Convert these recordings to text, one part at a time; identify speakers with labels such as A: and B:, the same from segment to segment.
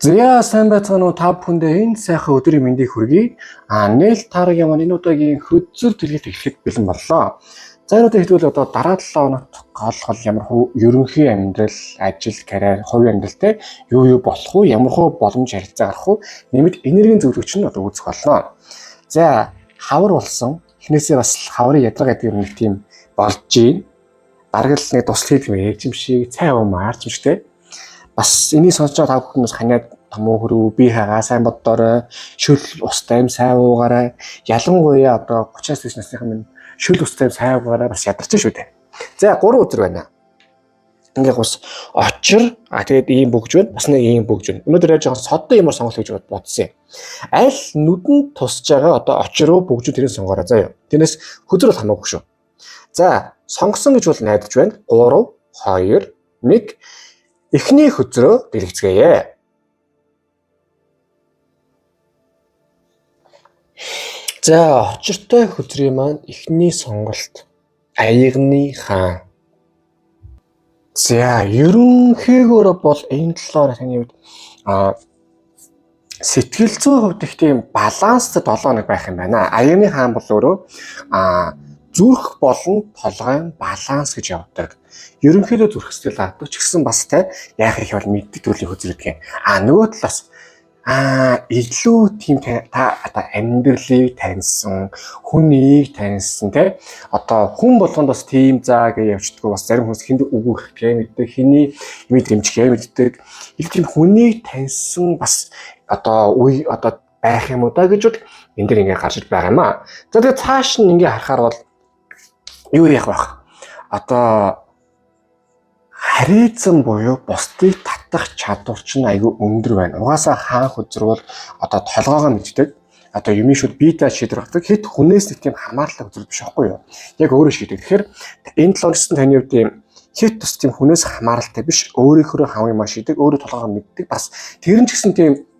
A: За сайн байцгаана уу, та бүхэндээ энэ сайхан өдрийн мэндийг хүргэе. Нээлт таарагийн маань энэ удаагийн хөзөр дэлгэт эхлэхэд бэлэн боллоо. За энэ удаа хэдүүл одоо дараа 7 хоногт гол гол ямар хуу ерөнхий амьдрал, ажил, карьер, хувийн амьдралтай юу юу болох уу, ямар хуу боломж харилцаа гарах уу, нэмэт энергийн зөвлөгч нь одоо үүсэх болно. За хавар болсон. Эхнээсээ бас хаврын ядрага гэдэг юм нэг тийм болж гин. Бараг л нэг тусал хийх юм ээж юм шиг, цай уумаар юм шиг те. Бас энийг сонсож байгаа та бүхэн бас ханиад томуу хөрөө би хагаа сайн боддоорой, шөл устай юм сайн уугаарай. Ялангуяа одоо 30-аас дээш насныхан минь шөл устай юм сайн уугаарай, бас ядарч шүү дээ. За 3 өдөр байна. Ингээ гус очир, тэгээд ийм бөгж байна. Бас нэг ийм бөгж байна. Өнөөдөр яаж жоохон содон юмар сонголт гэж бодсон юм. Аль нүдэнд тусж байгаа одоо очир уу бөгжүү тэрийг сонгоорой заяа. Тэрнээс хөзөр бол хамаагүй шүү. За сонгосон гэж бол найдаж байна. 3 2 1 эхний хөзрөө дэлгэцгээе. За очиртой хөзрийн маань эхний сонголт аягны хаан. За ерөнхийгөөр бол энэ талаар таны хувьд сэтгэл зүйн хувьд их тийм баланстай 7 хоног байх юм байна. Аягны хаан бол өөрөө зүрх болон толгойн баланс гэж явдаг. Ерөнхийдөө зүрх сэтгэл авдаг ч гэсэн бас те яах их бол мэддэг төрлийн хөзөр гэдэг юм. Нөгөө талаас илүү тийм та одоо амьдралыг таньсан, хүнийг таньсан те одоо хүн болгонд бас тийм заа гэж явчихдаггүй, бас зарим хүмүүс хүнд үгүй гэхээ мэддэг, хэний мэдрэмжхээ мэддэг. Илүү тийм хүнийг таньсан бас одоо үе одоо байх юм уу да гэж бол энэ дэр ингээ гарч байгаа юм аа. За тэгээ цааш нь ингээ харахаар бол юу яах вэ? Одоо харизм буюу бусдыг татах чадвар чинь айгүй өндөр байна. Угаасаа хаан хөзөр бол одоо толгоогоо мэддэг. Одоо юмын шүд бие даа шийдвэр гаргадаг. Хэд хүнээс нэг тийм хамаарлах хөзөр биш байхгүй юу? Яг өөрөө шийдэг. Тэгэхээр энэ 7 хоногт таны хувьд ийм хэд тус тийм хүнээс хамааралтай биш, өөрийнхөө хамгийн маш шийдэг, өөрөө толгоогоо мэддэг. Бас тэр нь ч гэсэн тийм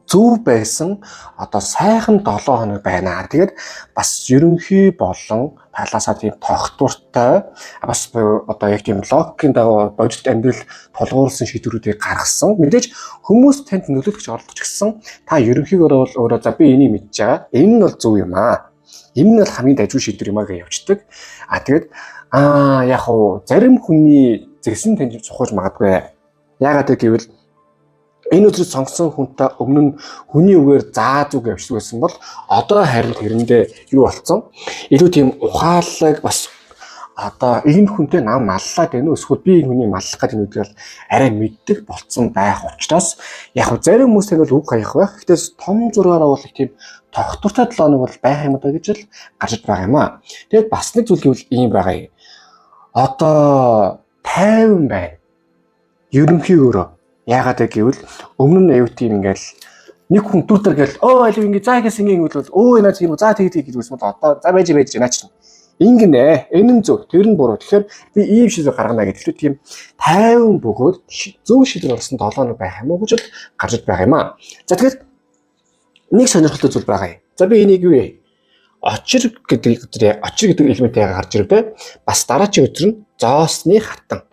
A: зөв байсан одоо сайхан 7 хоног байна. Тэгээд бас ерөнхий болон талаасаа тийм тогтвортой, бас одоо яг тийм логикийн дагуу бодит амьдрал тулгуурласан шийдвэрүүдийг гаргасан. Мэдээж хүмүүс танд нөлөөлөх гэж оролдож гисэн та ерөнхийгөөр бол өөрөө за би энийг мэдж байгаа. Энэ нь бол зөв юм аа. Энэ нь бол хамгийн дажгүй шийдвэр юм аа гэж явцдаг. Тэгээд яг уу зарим хүний зэгсэн танд сухаж магадгүй. Яагаад гэвэл энэ өдрийг сонгосон хүнтэй өмнө нь хүний үгээр заа зүг явчихдаг байсан бол одоо харин тэрэндээ юу болцсон? Илүү тийм ухаалаг бас одоо энэ хүнтэй нам маллаад байна уу эсвэл би энэ хүний маллах гэдэг нь бол арай мэддэг болцсон байх учраас яг хөө зарим хүмүүс тань бол үг хаях байх. Гэхдээ том зургаараа бол их тийм тогтвортой 7 хоног бол байх юм даа гэж л гарч байгаа юм аа. Тэгээд бас нэг зүйл гэвэл ийм байгаа юм. Одоо 50 байна. Ерөнхийгөөрөө яагаад гэвэл өмнө нь аюу тийм ингээл нэг хүн дүр дэр гээл өө алив ингээ заа гэсэн ингээ бол өө наа тийм үү заа тэг тэг гэж үзсэн бол одоо за байж байж наа чинь ингэнэ энэ нь зөв тэр нь буруу. Тэгэхээр би ийм шийдвэр гаргана гэдэг тийм 50 бөгөөд зөв шийдвэр гаргасан 7 хоног байх юм уу гэж л гарч байгаа юм аа. За тэгэхээр нэг сонирхолтой зүйл байгаа юм. За би энийг юу яа? Очир гэдэг өдөр очир гэдэг элемент яга гарч ирв те. Бас дараачийн өдөр нь зоосны хатан.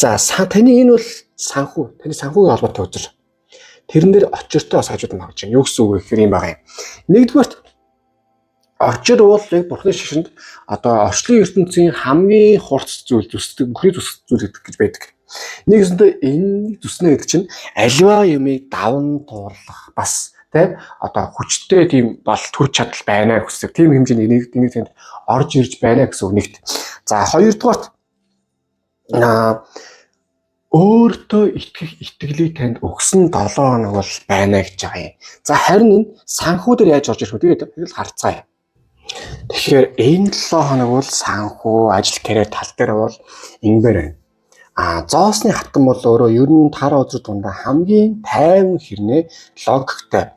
A: За таны энэ бол санхүү, таны санхүүгийн холбоотой өдөр. Тэрэн дээр очиртой бас хажууд нь гарч байна. Юу гэсэн үг вэ гэхээр юм байгаа юм. Нэгдүгээрт очир бол яг бурхны шашинд одоо орчлон ертөнцийн хамгийн хурц зүйл зүсдэг, бүхний зүсдэг зүйл гэдэг гэж байдаг. Нэгсэндээ энэ зүснэ гэдэг чинь аливаа юмыг даван туурлах бас тэ одоо хүчтэй тийм бол төр чадал байна гэсэн. Тийм хэмжээний энийг тэнд орж ирж байна гэсэн үг нэгт. За хоёрдугаарт өөртөө итгэх итгэлийг танд өгсөн 7 хоног бол байна гэж байгаа юм. За харин энэ санхүү дээр яаж орж ирэх вэ? Тэгээд л харцгаая. Тэгэхээр энэ 7 хоног бол санхүү, ажил карьер тал дээр бол ингэмээр байна. Зоосны хатан бол өөрөө ер нь тар өдөр дундаа хамгийн тайван хэрнээ логиктой.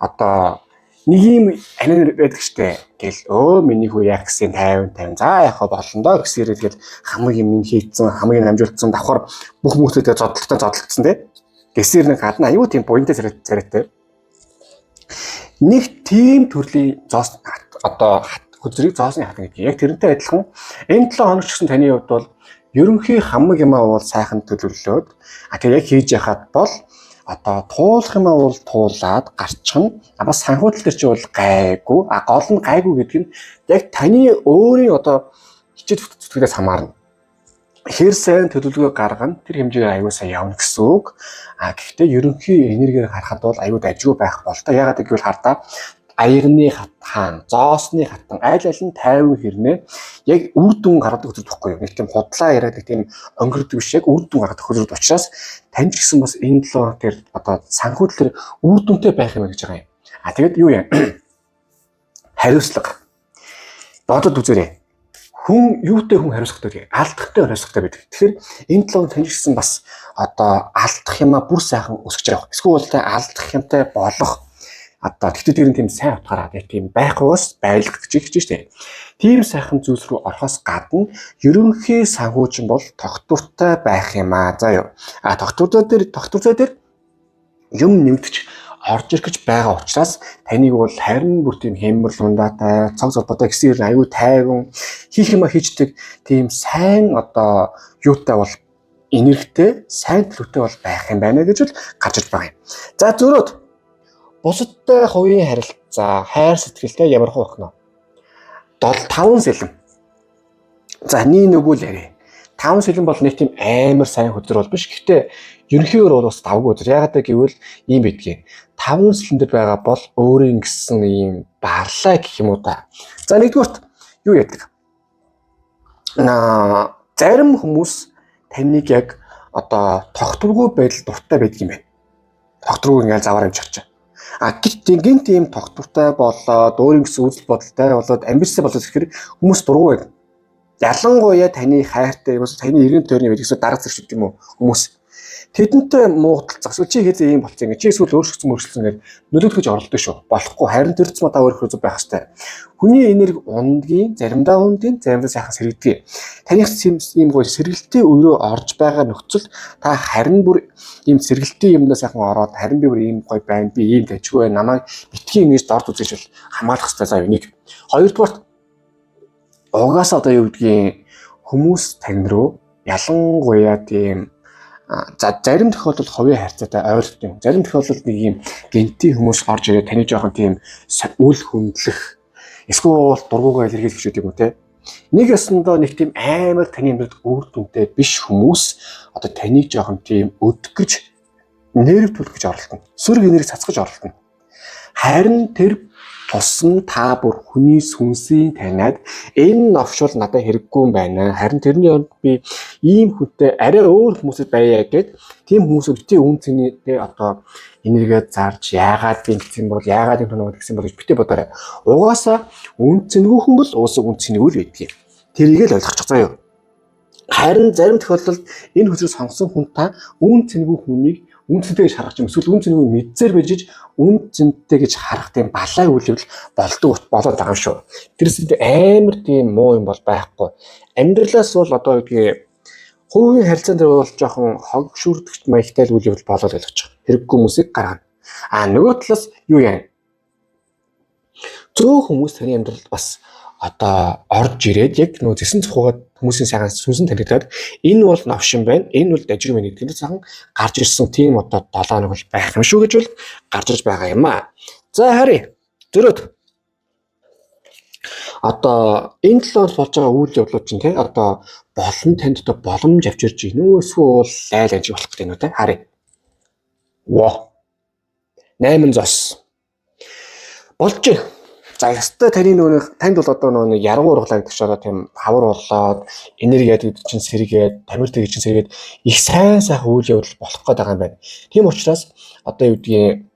A: Одоо нэг юм анин байдаг штэ. Гэл өө миний хүү яах гэсэн 50 50 за яах вэ болно доо гэсээр тэгэл хамаг юм хийцэн, хамаг юм амжуулсан давхар бүх хүмүүстэй зодлогтой зодлогдсон те. Гэсээр нэг гадна аюу тийм буянтай царайтай. Нэг тийм төрлийн зоос одоо хөзрийг зоосны хатан гэдэг. Яг тэрнтэй адилхан энэ 7 хоног ч гэсэн таны хувьд бол Ерөнхий хамаг юмаа бол сайхан төлөвлөөд тэр яг хийж яхад бол одоо туулах юмаа бол туулаад гарчихна. Бас санхүү тал дээр чи бол гайгүй. Гол нь гайгүй гэдэг нь яг таны өөрийн одоо хичээл зүтгэлээс хамаарна. Хэр сайн төлөвлөгөө гаргана, тэр хэмжээгээр аюул сайн явна гэсэн үг. Гэхдээ ерөнхий энергиэр харахад бол аюул дажгүй байх бол та. Яагаад гэвэл хардаа аягны хатхан, зоосны хатан аль аль нь тайван хэрнээ яг үр дүн гаргадаг хөзөр байхгүй юу? Нэг тийм худлаа яриад нэг тийм өнгөрдөг биш, яг үр дүн гаргадаг хөзөр учраас тань ч гэсэн бас энэ 7 хоног дээр одоо санхүү тал дээр үр дүнтэй байх юм гэж байгаа юм. Тэгээд юу юм? Хариуцлага. Бодод үзээрэй. Хүн юутай хүн хариуцлагатай гэдэг? Алдахтай хариуцлагатай байдаг. Тэгэхээр энэ 7 хоног тань ч гэсэн бас одоо алдах юмаа бүр сайхан өсгөж явах. Эсвэл та алдах юмтай болох одоо тэгтээ тэр нь тийм сайн утгаараа тийм байхгүйгээс байлгах гэж хэлж штэ. Тийм сайхан зүйлс рүү орохоос гадна ерөнхий санхүүжин бол тогтвортой байх юм аа. За юу. Тогтвортой дээр юм нэмэгдэж орж ирэх гэж байгаа учраас таныг бол харин бүр тийм хэмбэр лундаатай, цог золбоотой гэсэн юм аюу тайван хийх юма хийждэг тийм сайн одоо юутай бол энергитэй, сайн төлөвтэй бол байх юм байна гэж бол гарч ирж байгаа юм. За зөрөөд бусадтай хувийн харилцаа, хайр сэтгэлтэй ямар хөө вэ? 5 сэлэм. За нэг үл яриа. 5 сэлэм бол нэг тийм амар сайн хөзөр бол биш. Гэхдээ ерөнхийдөө бол бас давгүй хөзөр. Яагаад гэвэл ийм байдгийг. 5 сэлэм дээр байгаа бол өөрийн гэсэн ийм барлаа гэх юм уу та. За нэгдүгürt юу яадаг? Зарим хүмүүс таныг яг одоо тогтворгүй байдал дуртай байдаг юм байна. Тогтворгүй ингээл заваар явж чадчих. Гэрт гинт ийм тогтвортой болоод өөрийн гэсэн үзэл бодолтой болоод амбицтай болоод ирэхээр хүмүүс дургүй байдаг. Ялангуяа таны хайртай, таны эргэн тойрны байдаг эсвэл дарга зэрэг юм уу хүмүүс тэдэнтэй муудалцах. Эсвэл чи хэзээ ийм болцсон ингэ. Чи эсвэл өөрчлөсөн гэж нөлөөлөх гэж оролдсон шүү. Болохгүй. Харин тэр зам та өөрөө зөв байх хэрэгтэй. Хүний энерги ундгийн, заримдаа ундгийн, заримдаа сайхан сэргэдэг. Таных ийм гоё сэргэлтийн өрөө орж байгаа нөхцөлд та харин бүр ийм сэргэлтийн юмдаа сайхан ороод харин би бүр ийм гоё байна. Би ийм дажгүй байна. Намайг битгий ингэж дорд үзэж бол хамгаалах хэрэгтэй заа нэг. Хоёрдугаарт угаасаа одоо юу гэдгийг хүмүүс тань руу ялангуяа тийм за зарим тохиолдолд хувийн харьцаатай ойролт юм. Зарим тохиолдолд нэг юм гэнтийн хүмүүс орж ирээд таны жоохон тийм үл хөндлөх эсвэл дургуугаа илэрхийлэх гэж юм уу те. Нэг ёсондоо нэг тийм амар таны амьдралд үр дүнтэй биш хүмүүс одоо таныг жоохон тийм өдгөж нерв түлхэж оролдоно. Сөрөг энерги цацгаж оролдоно. Харин тэр тусам та бүр хүний сүнсийн таниад энэ новшвол надад хэрэггүй юм байна. Харин тэрний оронд би ийм хүнтэй арай өөр хүмүүсэд байя гэд тийм хүмүүсүүд битгий үн цэний одоо энерги зарж яагаад би ингэсэн бол яагаад юм тоног гэсэн бол гэж битгий бодоорой. Угаасаа үн цэнгүй хүн бол уусаа үн цэнгүй л байдгийг. Тэрийг л ойлгочих заяа. Харин зарим тохиолдолд энэ хөзрийг сонгосон хүн та үн цэнгүй хүнийг үн цэнтэй гэж харах юм эсвэл үн цэнгүй мэдсээр байж үн цэнтэй гэж харах тийм балай үйл явдал болдог болоод байгаа юм шүү. Тэрс амар тийм муу юм бол байхгүй. Амьдралаас бол одоо гэдгийг хувийн харилцаан дээр бол жоохон хог шүрдэгч маягтай л үйл явдал болоод ойлгож байгаа. Хэрэггүй хүмүүсийг гаргана. А нөгөө талаас юу яа? Зөөх хүмүүс таны амьдралд бас одоо орж ирээд яг нөгөө зэсэн цухугаад хүмүүсийн сайхан сүнсэн танигдаад энэ бол новшин байна, энэ бол дажиг байна гэдэг нь сайхан гарч ирсэн тийм одоо 7 хоног бол байх юм шүү гэж бол гарч ирж байгаа юм аа. За харъя. Зөрөөд одоо энэ 7 хоног болж байгаа үйл явдлууд чинь те одоо болон танд одоо боломж авчирж гин үү эсвэл айл анжиг болох гэдэг юм уу те харъя. Во. 8 зос. Болж байна. За ёстой таны нөгөө танд бол одоо нөгөө яргуу ургалаа гэдэг чинь одоо тийм хавар боллоод энерги гэдэг чинь сэргээд тамир гэдэг чинь сэргээд их сайн сайхан үйл явдал болох гээд байгаа юм байна. Тийм учраас одоо юу гэдгийг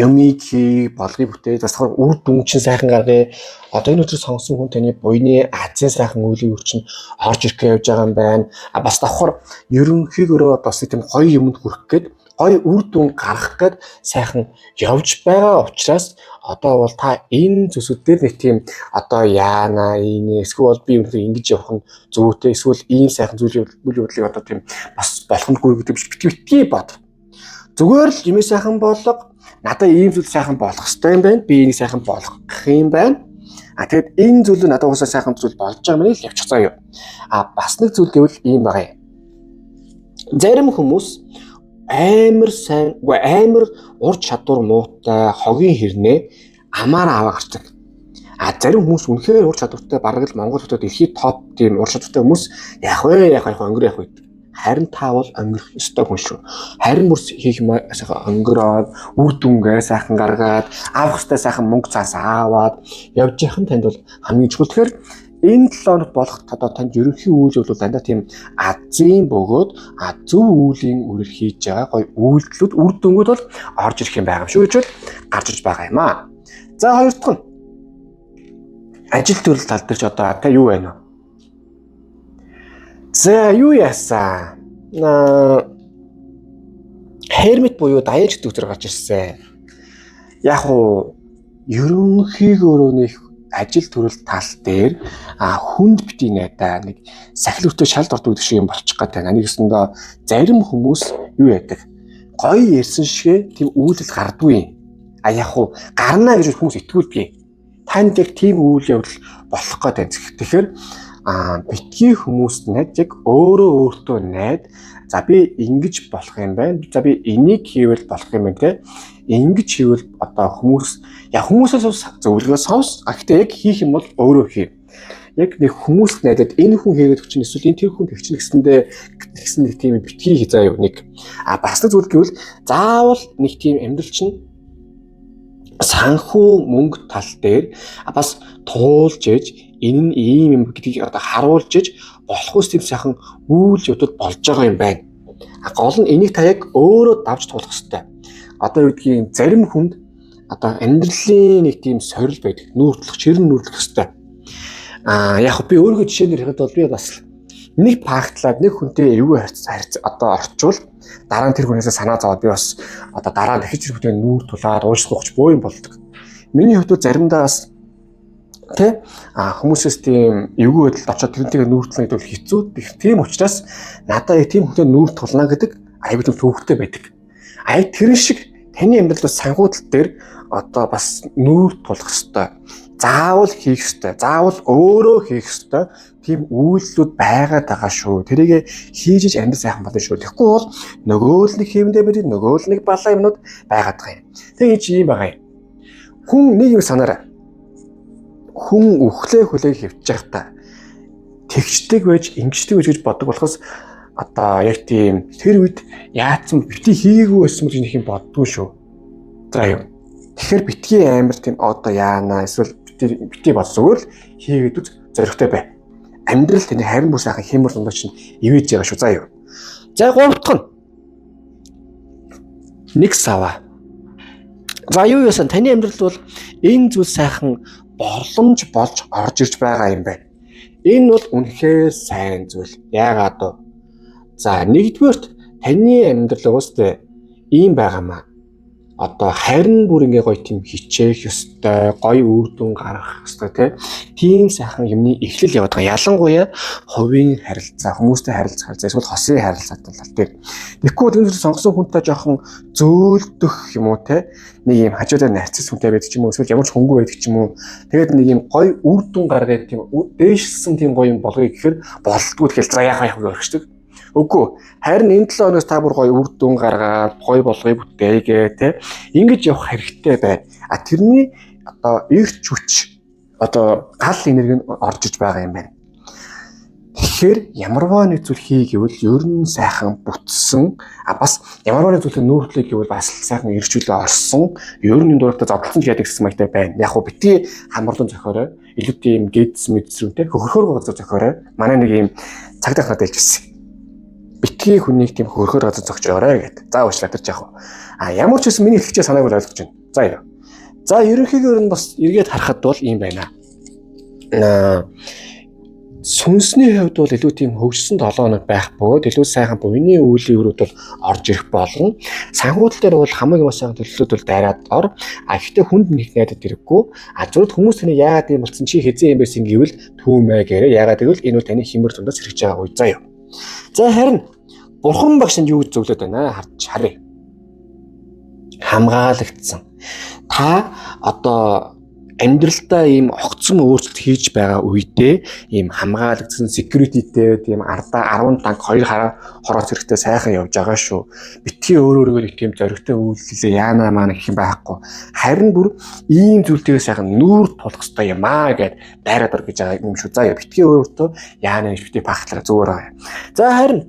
A: юмыг хий, болгыг бүтээ, бас үр дүн чинь сайхан гаргая. Одоо энэ өдөр сонгосон хүн таны буйны азийн сайхан үеийн өрчин орж ирэх гэж явж байгаа юм байна. А бас давхар ерөнхийгөөрөө бас тийм гоё юмд хүрэх гээд гоё үр дүн гаргах гээд сайхан явж байгаа учраас одоо бол та энэ зүйлсүүд дээр нэг тийм одоо яана энэ эсвэл би өнөөдөр ингэж явах нь зүйтэй эсвэл ийм сайхан зүйл үйл явдлыг одоо тийм бас болох нь гүй гэдэг биш битгий бод. Зүгээр л юм сайхан болго надаа ийм зүйл сайхан болох хэрэгтэй юм байна. Би энийг сайхан болгох юм байна. А тэгэд энэ зүйл нь надад уусаа сайхан зүйл болж байгаа юм л явчих заа юу. А бас нэг зүйл гэвэл ийм байгаа юм. Зарим хүмүүс амар сайн, үгүй амар ур чадвар муутай, хогийн хэрнээ амаараа аваа гарчдаг. А зарим хүмүүс үнэхээр ур чадвартай, бараг л Монгол хотод дэлхийд топ тийм ур чадвартай хүмүүс яах вэ? Яах вэ? Өнгөр яах вэ? Харин та бол өнгөрөх ёстой хүн шүү. Харин бүр хийх юм сайхан өнгөрөөд, үр дүнгээ сайхан гаргаад, авах ёстой сайхан мөнгө цаас аваад явж явах нь танд бол хамгийн чухал. Тэгэхээр энэ 7 хоногт болох одоо танд ерөнхий үйл явдал дандаа тийм азийн бөгөөд зөв үүлийн үрэл хийж байгаа гоё үйлдэлүүд үр дүнгууд бол орж ирэх юм байгаа юм шүү гэж бол гарч иж байгаа юм аа. За хоёр дахь нь ажил төрөл тал дээр ч одоо та юу байна вэ? За юу яасан? Hermit буюу даяарч төгсөр гарч ирсэн. Яг уу ерөнхийгөөрөө нэг ажил төрөл тал дээр хүнд бити найдаа нэг сахил өртөө шалд ордог гэдэг шиг юм болчих гээд байна. Нэг ёсондоо зарим хүмүүс юу яадаг? Гоё ярьсан шигэ тийм үйлдэл гардгүй юм. А яг уу гарна гэж хүмүүс итгүүлдэг. Танд яг тийм үйл явдал болох гээд байна. Тэгэхээр битгий хүмүүст найд яг өөрөө өөртөө найд, за би ингэж болох юм байна. За би энийг хийвэл болох юм байна те. Ингэж хийвэл одоо хүмүүс яг хүмүүсээс зөвлөгөө сонс. А гэхдээ яг хийх юм бол өөрөө хий. Яг нэг хүмүүст найдаад энэ хүн хийгээд өгч эсвэл энэ тэр хүн тэгчин гэсэндээ тэгсэн нэг тийм битгий хий заа юу нэг. А бас нэг зүйл гэвэл заавал нэг тийм амьдрал чинь санхүү мөнгө тал дээр бас туулж ээж энэ нь ийм юм гэдгийг одоо харуулж иж болох ус тийм сайхан үйл явдал болж байгаа юм байна. А гол нь энийг та яг өөрөө давж туулах хэрэгтэй. Одоо юу гэдгийг зарим хүнд одоо амьдралын нэг тийм сорил байдаг. Нүүртлэх, чирэн нүүртлэх хэрэгтэй. А яг би өөрийнхөө жишээнээр ярихад бол би бас нэг пактлаад нэг хүнтэй эвгүй харьц одоо орчвол дараа нь тэр хүнээсээ санаа зовоод би бас одоо дараа нь дахиж тэр хүнтэй нүүр тулаад уушлах боо юм болдог. Миний хувьд заримдаа бас тэ хүмүүсээс тийм эвгүй байдалд очиод тэрнтэйгээ нүүр тулна гэдэг бол хэцүү. Тийм учраас надад яг тийм хүнтэй нүүр тулна гэдэг аюул тийм төвөгтэй байдаг. А яг тэрэн шиг таны амьдрал бас санхүүтал дээр одоо бас нүүр тулах ёстой. Заавал хийх ёстой. Заавал өөрөө хийх ёстой. Тийм үйлдэлүүд байгаад байгаа шүү. Тэрийг хийж иж амьдрал сайхан болно шүү. Тэгэхгүй бол нөгөө л нэг хиймдээ байдаг, нөгөө л нэг балаа юмнууд байгаад байгаа юм. Тэгээ чи ийм байгаа юм. Хүн нэг юм санаарай. Хүн үхлээ хүлээг хөвч явах та тэгчдэг байж, ингэждэг байж гэж боддог болохоос одоо яг тийм тэр үед яатсан бити хийгээгүй байсан гэж нэг юм боддгоо шүү. За юу. Тэгэхээр битгий амар тийм одоо яана эсвэл бити бод зүгээр л хийгээд үз, зоригтой бай. Амьдрал таны харин бүр сайхан хэмэр дундаа чинь ивэж байгаа шүү. За юу. За гурав дахь нь нэг сава. За юу яасан таны амьдралд бол энэ зүйл сайхан боломж болж орж ирж байгаа юм байна. Энэ бол үнэхээр сайн зүйл. Яагаад вэ? За нэгдүгээрт таны амьдрал уустай ийм байгаамаа. Одоо харин бүр ингээ гоё тийм хичээх ёстой, гоё үр дүн гаргах ёстой тий. Тийм сайхан юмны эхлэл яваад байгаа. Ялангуяа хувийн харилцаа, хүмүүстэй харилцах харилцаа, эсвэл хосын харилцаа тал дээр. Тэгэхгүй бол энэ зүйл сонгосон хүнтэй жоохон зөөлдөх юм уу тий. Нэг юм хажуудаа нарцис хүнтэй байдаг ч юм уу, эсвэл ямар ч хөнгөө байдаг ч юм уу. Тэгээд нэг юм гоё үр дүн гаргаад тийм дээшилсэн тийм гоё юм болгоё гэхээр болдгоо. Тэгэхээр за яхаа яах вэ орхидог. Үгүй. Харин энэ 7 хоногоос та бүр гоё үр дүн гаргаад гоё болгоё бүтээгээ те. Ингэж явах хэрэгтэй байна. А тэрний одоо эрч хүч одоо гал энерги нь орж иж байгаа юм байна. Тэгэхээр ямарваа нэг зүйл хий гэвэл ер нь сайхан бүтсэн. А бас ямарваа нэг зүйлээ нүүртлээ гэвэл бас сайхан эрчүүлээ орсон. Ер нь энэ дуртай зодолсон ч яадаг гэсэн маягтай байна. Яг хуу бити хамарлан зохиорой. Илүү тийм гэдэс мэдсрүүтэй хөхөрхөр газар зохиорой. Манай нэг юм цагдаа ханаад хэлжсэн. Битгий хүнийг тийм хөрхөр газар зогч яваарай гэд. За уучлаа тэр жаах. А ямар ч байсан миний хэлчихээ санааг бол ойлгож байна. За юу. За ерөнхийдөө нь бас эргээд харахад бол ийм байна. Сүнсний хувьд бол илүү тийм хөгжсөн 7 хоног байх бөгөөд илүү сайхан буйны үеийн өрөөд бол орж ирэх болно. Санхүүтал дээр бол хамгийн маш сайхан төлөвлөлт бол дайраад ор. А гэхдээ хүнд нэг найдад ирэхгүй. А зүрх хүмүүс таны яагаад ийм болсон чи хэзээ юм байсан гэвэл түүмээ гэрээ. Яагаад гэвэл энэ бол таны химэр дундаас хэрэгж байгаа үе заа юу. За харин Бурхан багш нь юу гэж зөвлөд байна харж харъя. Хамгаалагдсан. Та одоо Амьдралдаа ийм огцом өөрчлөлт хийж байгаа үедээ ийм хамгаалагдсан security-тэй тийм ардаа 10 танк 2 хараа хороос хэрэгтэй сайхан явж байгаа шүү. Битгий өөр өөрийгөө нэг тийм зоригтой үйлдэлээ яана маана гэх юм байхгүй. Харин бүр ийм зүйлтэйгээ сайхан нүүр тулах хэрэгтэй юм аа гэд байраад ор гэж байгаа юм шүү. За битгий өөр өөртөө яана гэж битгий пахлаа зүгээр байгаа. За харин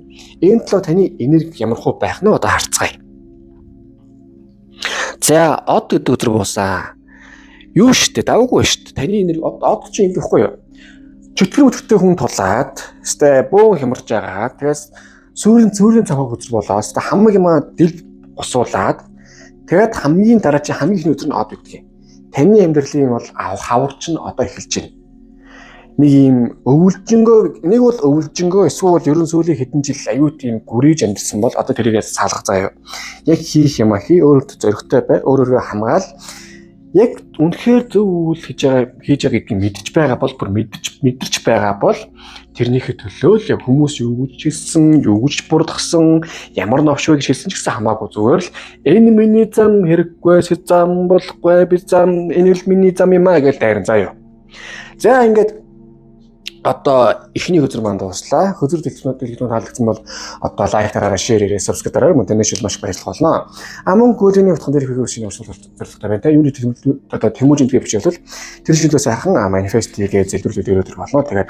A: энэ төлөө таны энерги ямар хуу байх нь одоо харцгаая. За од гэдэг өдөр буусан. Юу штэ давгүй штэ. Таны энерги од чи ингэ ихгүй юу? Чөтгөр өдөртэй хүн тулаад өстэй бөөн хямарч байгаа. Тэгээс сүүрийн цөөрийн цавхаг өдөр болоо. Өстэй хамаг юм дэл босуулаад тэгээд хамгийн дараа чи хамгийн ихний өдөр нь од гэдэг юм. Таны амьдралын бол хавар чинь одоо эхэлж байна. Нэг юм өвлжөнгөө нэг бол өвлжөнгөө эсвэл ерөн сүүлийн хэдэн жил аюу тийм гүрийж амьдсан бол одоо тэрийгээ салгах заяа. Яг хийх юм а хий, өөрөөртөө зоригтой бай, өөр өөрийгөө хамгаал. Яг үнэхээр зөв үйл хийж байгаа гэдгийг мэдж байгаа бол бүр мэдэрч байгаа бол тэрнийхээ төлөө л хүмүүс юу гэж хэлсэн, юу гэж бурдгсан, ямар новш вэ гэж хэлсэн ч гэсэн хамаагүй зүгээр л энэ миний зам хэрэггүй, зам болохгүй, би зам энэ л миний зам юм а гэж дайран заяа. За ингээд одоо эхний хөзөр маань дууслаа. Хөзөр дэлгүүр таалагдсан бол одоо лайк дараарай, шеэр хийрээ, subscribe дараарай. Мөн танай шил маш баярлах болно. А мөн гүйлгэний утган дээр хийх шинэ урсгал зорилготой байна. Та юуны одоо тэмүүжинд гэж бичвэл тэр шилдөө сайхан манифест хийгээ зэлбэрлүүд өрөөдөр болно. Тэгээд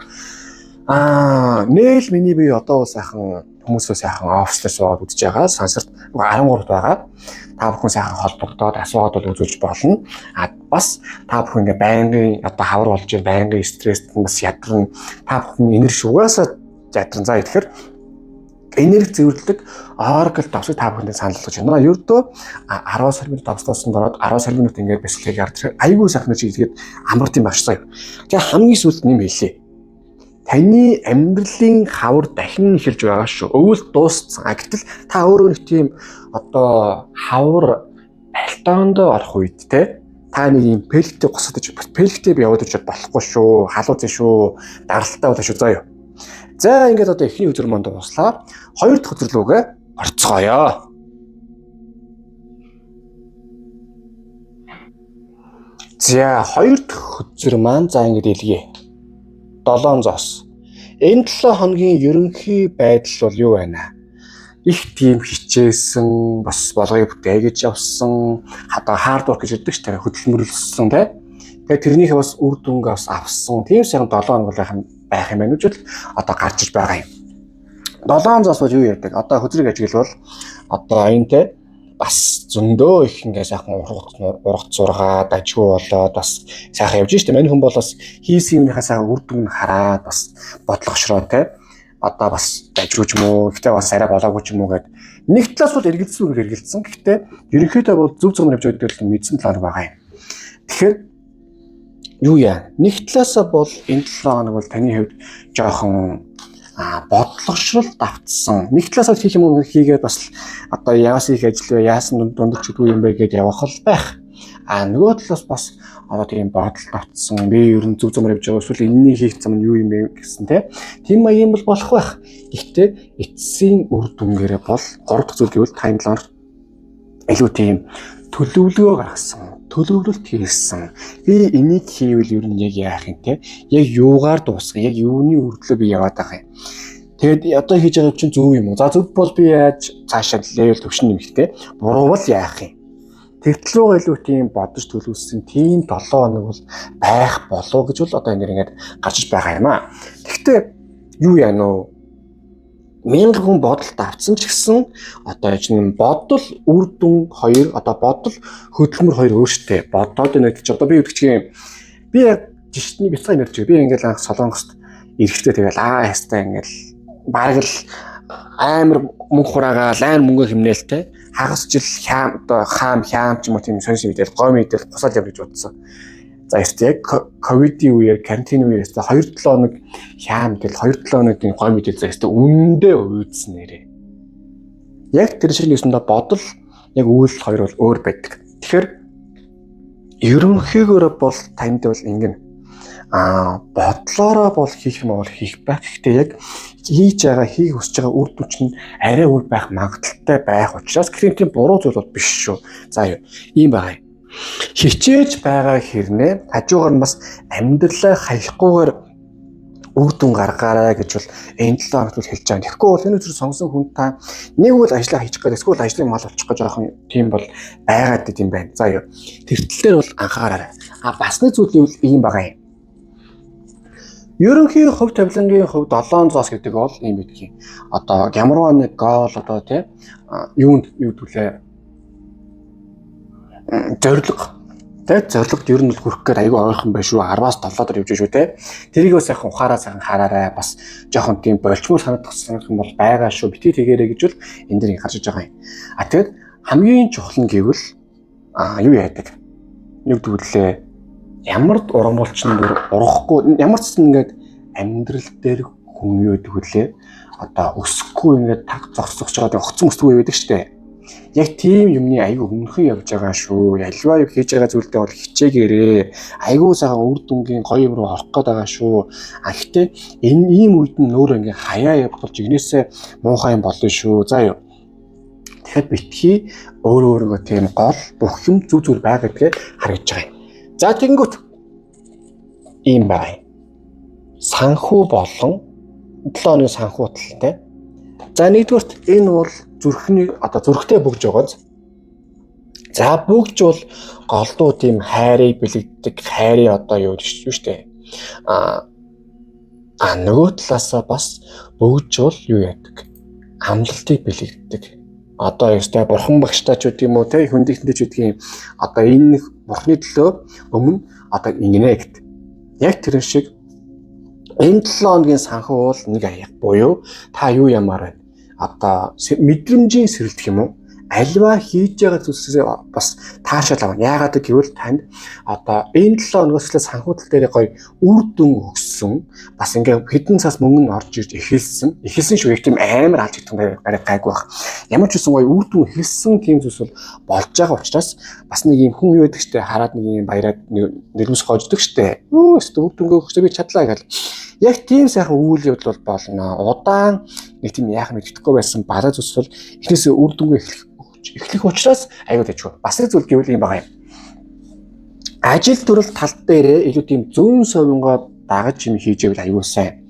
A: нээл миний бие одоо сайхан хүмүүсээ сайхан офслоор суугаад үзэж байгаа. Сансарт 13-т байгаа. Та бүхэн сайхан холбогдоод асуугаад бол үзүүлж болно. А бас та бүхэн ингээ байнгын одоо хавар болж байгаа байнгын стресст бас ядарна. Та бүхэн энерги угаасаа ядарна. За тэгэхээр энерги зэвэрлдэг Oracle давсыг та бүхэндээ санал болгож байна. Ердөө 10 сар минут давслуулсан дороод 10 сар минут ингээ бяцлагыг ярддаг. Айгүй сайхан чи хийгээд амарт юм багш заяа. Тэгээ хамгийн сүүлд нэм хэлье. Таны амьдралын хавар дахин эхэлж байгаа шүү. Өвөл дууссан. Гэтэл та өөрөө нэг тийм одоо хавар альтоондоо орох үед те та нэг юм пелктэй госгож пелктэй яваад очиод болохгүй шүү. Халууц шүү. Даралттай болно шүү. Заа юу. За ингээд одоо эхний өдөр маань дууслаа. Хоёр дахь өдөр лүүгээ орцгоё. За хоёр дахь өдөр маань за ингээд илгээе. 7 зоос. Энэ 7 хоногийн ерөнхий байдал бол юу байна? Их тийм хичээсэн, бас болгоё бүтээ гэж явсан, одоо hard work гэж хэлдэг шүү дээ, хөдөлмөрлөсөн тий. Тэгээ тэрнийхээ бас үр дүнгээ бас авсан. Тийм сайхан 7 хоног байх юм байна гэж л одоо гарч иж байгаа юм. 7 зоос бол юу ярьдаг? Одоо хөзрийг ажиглавал одоо энэ тий бас зөндөө их ингээ сайхан ургац зургаад ажгүй болоод бас сайхан явж штэ. Мань хүн бол бас хийсэн юмныхаа сайхан үр дүн хараад бас бодлогошроо те одоо бас ажгүй ч юм уу, гэхдээ бас арай болоогүй ч юм уу гэд нэг талаас бол эргэлзсэн үгээр эргэлзсэн. Гэхдээ ерөнхийдөө бол зөв замаар явж байгаа гэдгийг мэдсэн талаар байгаа юм. Тэгэхээр юу яа? Нэг талаасаа бол энэ 7 хоног бол таны хувьд жоохон бодлогошрол давтсан. Нэг талаас хийх юм хийгээд бас одоо яасан их ажил вэ, яасан дундаж чүдгүй юм бэ гэдээ явах л байх. А нөгөө талаас бас одоо тийм бодол давтсан. Би ер нь зөв замаар явж байгаа эсвэл энэний хийх зам нь юу юм бэ гэсэн те. Тийм маягийн бол болох байх. Гэхдээ эцсийн үр дүнгээрээ бол 3 дахь зүйл гэвэл таймлайн илүү тийм төлөвлөгөө гаргасан, төлөвлөлт хийсэн. Би энийг хийвэл ер нь яг яах юм те? Яг юугаар дуусгах, яг юуны үрдлөө би яваад байгаа юм. Тэгээд одоо хийж байгаа чинь зөв юм уу? За зөв бол би яаж цаашаа левел төвшин нэмэхтэй? Буруу бол яах юм? Тэгтэл рүү илүү тийм бодож төлөвлөсөн тийм 7 хоног бол байх болов гэж бол одоо энэ дэр ингээд гарч байгаа юм аа. Тэгтээ юу яа нөө? Мянга хүн бодолд автсан ч гэсэн одоо чинь бодол үр дүн хоёр одоо бодол хөдөлмөр хоёр өөртөө бодоод байна гэж одоо би гэдэг чинь би яг жиштний бяцхан ярьж байгаа. Би ингээл анх Солонгост ирэхдээ тэгэл ястай ингээл бараг л амар мөнгө хураагаал амар мөнгө хэмнээлтэй хагас жил хяам одоо хаам хяам ч юм уу тийм сонь мэдэл гой мэдэл бусаал яв гэж бодсон. За эрт яг ковидын үеэр карантины үеэр өстө 2-7 хоног хяам гэл 2-7 хоногийн гой мэдэл за өстө үнэндээ уйдсан нэрээ. Яг тэр шиг нэсэндээ бодол яг үйлдэл хоёр бол өөр байдаг. Тэгэхээр ерөнхийгөөрөө бол танд бол ингэн бодлоороо бол хийх юм бол хийх байх. Гэхдээ яг хийж байгаа хийх хүсэж байгаа үр дүн чинь арай өөр байх магадлалтай байх учраас гэх тийм буруу зүйл бол биш шүү. За юу ийм байгаа юм. Хичээж байгаа хэрнээ хажуугаар нь бас амьдралаа хаяхгүйгээр үр дүн гаргаарай гэж бол энэ 7 хоногт бол хэлж байгаа. Тэгэхгүй бол энэ өдөр сонгосон хүн та нэг бол ажлаа хийчих гээд эсвэл ажлын мал болчих гэж жоохон тийм бол байгаад идэм байна. За юу. Тэр тал дээр бол анхаараарай. А бас нэг зүйл нь ийм байгаа юм. Ерөнхий хувь тавилангийн хувьд 7 зоос гэдэг бол ийм байдгийг. Одоо ямарваа нэг гол одоо тий юунд юу гэдгэлээ зорилго тий зорилгод ер нь бол хүрэх гээд айгүй ойрхон байх шүү. 10-аас 7 дээр явж шүү тий. Тэрийг бас сайхан ухаараа сайхан хараарай. Бас жоохон тийм болчмоор санагдах санагдах юм бол байгаа шүү. Битгий тэгээрэй гэж бол энэ дэр гарч иж байгаа юм. А тэгэд хамгийн чухал нь гэвэл юу яадаг? Юу гэдгэлээ ямар ургамалч нь бүр ургахгүй ямар ч сан ингээд амьдрал дээр хүн юу гэдэг вүлээ одоо өсөхгүй ингээд таг зогсож байгаа огцон өсдгүй байдаг штэ. Яг тийм юмны айгүй өмнөхөн явж байгаа шүү. Альва юу хийж байгаа зүйлдээ бол хичээгээрээ. Айгүй сайхан үр дүнгийн гоё юм руу орох гээд байгаа шүү. А гэхдээ энэ ийм үед нь өөрөө ингээд хаяа явах бол жигнэсээ муухай юм болно шүү. За юу. Тэгэхээр битгий өөрөө өөрийгөө тийм гол бүх юм зүг зүгээр байгаа гэдгээ харагдаж байгаа юм. За тэгэнгүүт ийм бай. Санхүү болон 7 хоногийн санхүү талтай. За нэгдүгürt энэ бол зүрхний одоо зүрхтэй бөгж байгаа. За бөгж бол голдуу тийм хайрыг бэлэгддэг, хайрын одоо юу гэж шүү дээ. А нөгөө талаасаа бас бөгж бол юу яадаг? Амлалтыг бэлэгддэг. Одоо ёстой бурхан багштай ч үгүй юм уу те хүндэгтэнтэй ч үгүй юм. Одоо энэ бурхны төлөө өмнө одоо ингэнэ гэд. Яг тэр шиг энэ 7 хоногийн санхүү бол нэг аяг буюу та юу ямаар байна? Одоо мэдрэмжийн сэрэлтэх юм уу? Альва хийж байгаа зүйлсээ бас таашаал авна. Яагаад гэвэл танд одоо энэ 7 хоногоос эхлээд санхүү тал дээр гоё үр дүн өгсөн. Бас ингээ хэдэн цаас мөнгө нь орж ирж эхэлсэн. Эхэлсэн шүү. Яг тийм амар алж идэх юм арай гайгүй байх. Ямар ч үсэн гоё үр дүн эхэлсэн тийм зүйлс бол болж байгаа учраас бас нэг юм хүн юу гэдэг штэ хараад нэг юм баяраад нэрмс гоождөг штэ. Өө өстө үр дүнгээ өгчөө би чадлаа гэл. Яг тийм сайхан үйл явдал бол болно. Удаан нэг тийм яах мэдэхгүй байсан балаа зүйлс бол эхнээсээ үр дүнгээ эхлэх учраас аюул дажгүй. Бас нэг зүйл гэвэл юм байгаа юм. Ажил төрөл тал дээрээ илүү тийм зүүн совингоо дагаж юм хийж ивэл аюул сайн.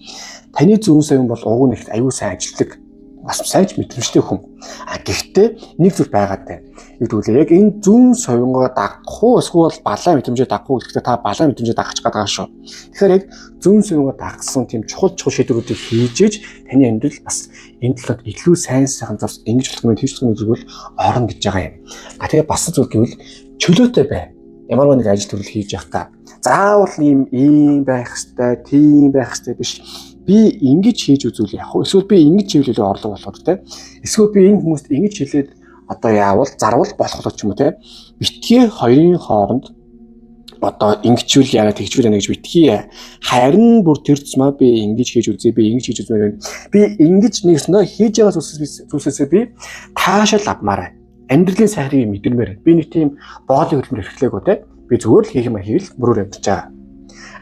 A: Таны зүүн совин бол уг нь их аюул сайн ажилтдаг. Бас сайж мэдрэмжтэй хүн. А гэхдээ нэг зүйл байгаад байна. Юу гэвэл яг энэ зүүн совингоо дагах уу эсвэл балаа мэдрэмжээ дагах уу гэхдээ та балаа мэдрэмжээ дагах гээд байгаа шүү. Тэгэхээр яг зүүн совингоо дагсан тийм чухал чухал шийдвэрүүдийг хийж иж таны амьдрал бас энэ талаад илүү сайн сайхан зурс ингэж болох юм хийж болох юм зүйл орно гэж байгаа юм. А тэгээ бас зүйл гэвэл чөлөөтэй бай. Ямар нэг ажил төрөл хийж явах та заавал ийм байх хэвээр, тийм байх хэвээр биш. Би ингэж хийж үзвэл яах вэ? Эсвэл би ингэж хийвэл илүү орлого болох те. Эсвэл би энэ хүмүүст ингэж хэлээд одоо яавал зарвал болох ч юм уу те. Битгий хоёрын хооронд одоо ингэчүүл яа тэгчүүл яа гэж битгий. Харин бүр тэр тусмаа би ингэж хийж үзье, би ингэж хийж үзмээр байна. Би ингэж нэгснөө хийж байгаа зүйлсээсээ би таашаал авмаар байна. Амьдралын сайхрыг мэдэрмээр. Би нэг тийм боолын хөдөлмөр эрхлээгүү те. Би зүгээр л хийх юм хийвэл мөрөөр амьдарч байгаа.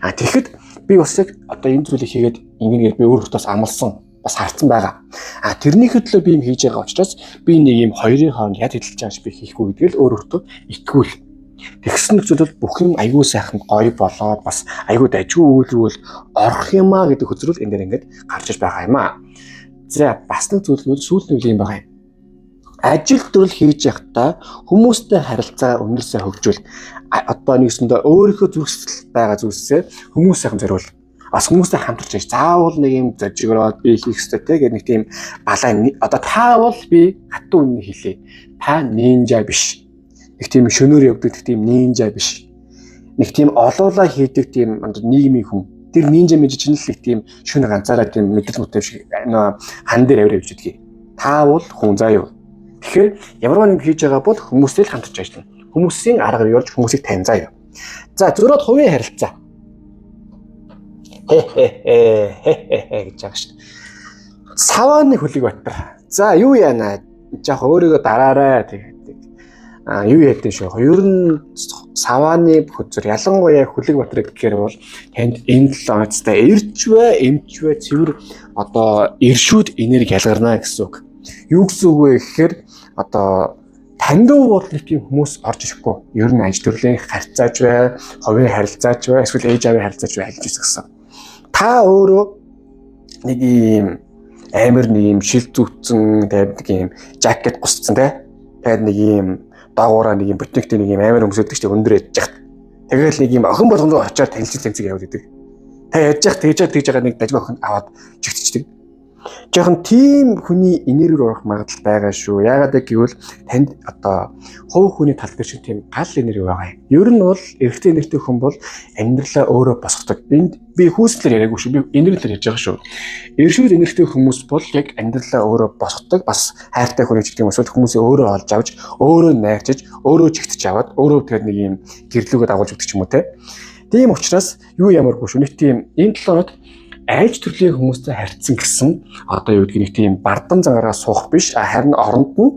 A: А тэгэхэд би бас яг одоо энэ зүйлийг хийгээд ингэнээр би өөр өөртөөс амлсан бас харцсан байгаа. А тэрнийхээ төлөө би юм хийж байгаа учраас би нэг юм хоёрын хооронд яд хөдөлж байгаа би хийхгүй гэдгийг л өөр өөртөө итгүүл. Тэгсэн нөхцөл бол бүх юм аюул сайхан гоё болоод бас аюул дажгүй үйлрүүл орох юмаа гэдэг хөзрөл энэ дээр ингээд гарч иж байгаа юм аа. За бас нэг зүйл бол сүүл нэг юм байгаа юм. Ажил төрөл хийж явахдаа хүмүүстэй харилцаа өндөр сайн хөгжүүл. Одоо нэгсэндээ өөрийнхөө зүрхсэтгэл байгаа зүйлсээ хүмүүс сайхан зориул. Бас хүмүүстэй хамтарч яаж заавал нэг юм зожигроод би хийх ёстой те гэх нэг тийм балаа одоо та бол би хатуу үнэ хэлээ. Та нинжа биш. Нэг тийм шөнөөр явдаг тийм нинжа биш. Нэг тийм олоолаа хийдэг тийм нийгмийн хүн. Тэр нинжа мэж чинь л нэг тийм шөнө ганцаараа тийм мэдрэл мөтэй шиг нөө хан дээр авир явж идэгий. Та бол хүн заа юу. Тэгэхээр ямар нэг хийж байгаа бол хүмүүстэй л хамтарч ажиллана. Хүмүүсийн арга явуулж хүмүүсийг таньзаа юу. За зөрөөд хувийн харилцаа. Хе хе хе гэж байгаа шүү дээ. Савааны хөлөг батар. За юу яана? Жаах өөрийгөө дараарай тэгээд. А юу яадаг шүү. Ер нь савааны хөзөр ялангуяа хөлөг батар гэхээр бол танд энэ 7 хоногцтой эрч вэ, эмч вэ, цэвэр одоо иршүүд энерги ялгарна гэсэн үг. Юу гэсэн үг вэ гэхээр одоо Танд бол нэг тийм хүмүүс орж ирэхгүй. Ер нь ажил төрлийн харьцаач бай, хувийн харилцаач бай, эсвэл ээж аавын харилцаач бай хэлж ирсэн. Та өөрөө нэг ийм амар нэг ийм шил зүтсэн, тэгээд нэг ийм жакет гусцсан те. Тэгээд нэг ийм даагаараа нэг ийм ботингтэй нэг ийм амар өмсөдөг чинь өндөр яж яхад. Тэгэл нэг ийм охин болгон руу очиад танилцж танилцж яваад идэг. Та яж яхад тэгж байгаа нэг дажиг охин аваад чигтчихдэг. Жохон тийм хүний энерги рүү орох магадлал байгаа шүү. Яагаад гэвэл танд одоо хувь хүний тал дээр чинь тийм гал энерги байгаа юм. Ер нь бол эрэгтэй энергитэй хүн бол амьдралаа өөрөө босгодог. Энд би хүүсэлээр яриаггүй шүү. Би энергиээр ярьж байгаа шүү. Эршүүл энергитэй хүмүүс бол яг амьдралаа өөрөө босгодог. Бас хайртай хүн ч гэдэг юм эсвэл хүмүүсээ өөрөө олж авч, өөрөө найрчиж, өөрөө чигтэж аваад, өөрөө тэгээд нэг юм гэрлүүгээ дагуулж өгдөг ч юм уу те. Тийм учраас юу ямаргүй шүү. Нэг тийм энэ 7 хоногт айлж төрлийн хүмүүстэй харьцсан гэсэн одоо юу гэдгийг нэг тийм бардам зангараа суух биш, харин оронд нь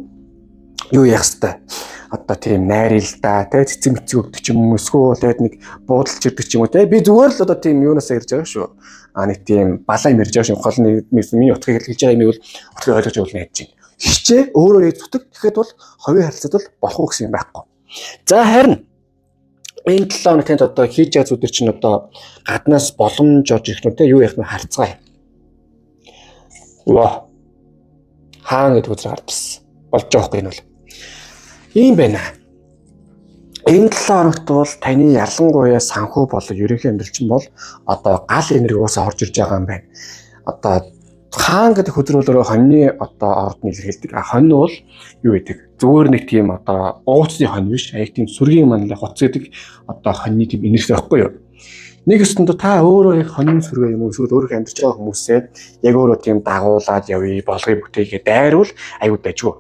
A: юу яах хэвтэй одоо тийм найрил да тэ цэцэг мэцэг өгдөг ч юм уу эсвэл тэгээд нэг буудалж ирдэг ч юм уу тэ би зүгээр л одоо тийм юунаас ярьж байгаа шүү. А нэг тийм балаа юм ярьж байгаа шүү. Гол нь миний утгыг хэлж байгаа юм бол утгыг ойлгож явуулна яаж чинь. Хичээ өөрөө яг зүтг тэгэхэд бол хувийн харилцаад бол болох уу гэсэн юм байхгүй. За харин энэ 7 хоног танд одоо хийж байгаа зүйл чинь одоо гаднаас боломж орж ирэх нь те юу яах нь харцгаая. Ва. Хаан гэдэг үзэр гарч ирсэн. Болж байгаа хгүй энэ бол. Ийм байна. Энэ 7 хоногт бол таны ялангуяа санхүү болон ерөнхий амьдрал чинь бол одоо гал энерги уусаа орж ирж байгаа юм байна. Одоо хаан гэдэг хөдөр бол хоньны одоо ордны илэрхийлдэг. А хонь бол юу гэдэг? Зүгээр нэг тийм одоо ууцны хонь биш. Аяг тийм сүргийн манлай гоц гэдэг одоо хоньны тийм энерги байхгүй юу? Нэг өсөндөө та өөрөө яг хоньны сүргээ юм уу эсвэл өөрөө амьдарч байгаа хүмүүсээ яг өөрөө тийм дагуулад явъя, болгоё бүтээгээ дайруул аюу дажгүй.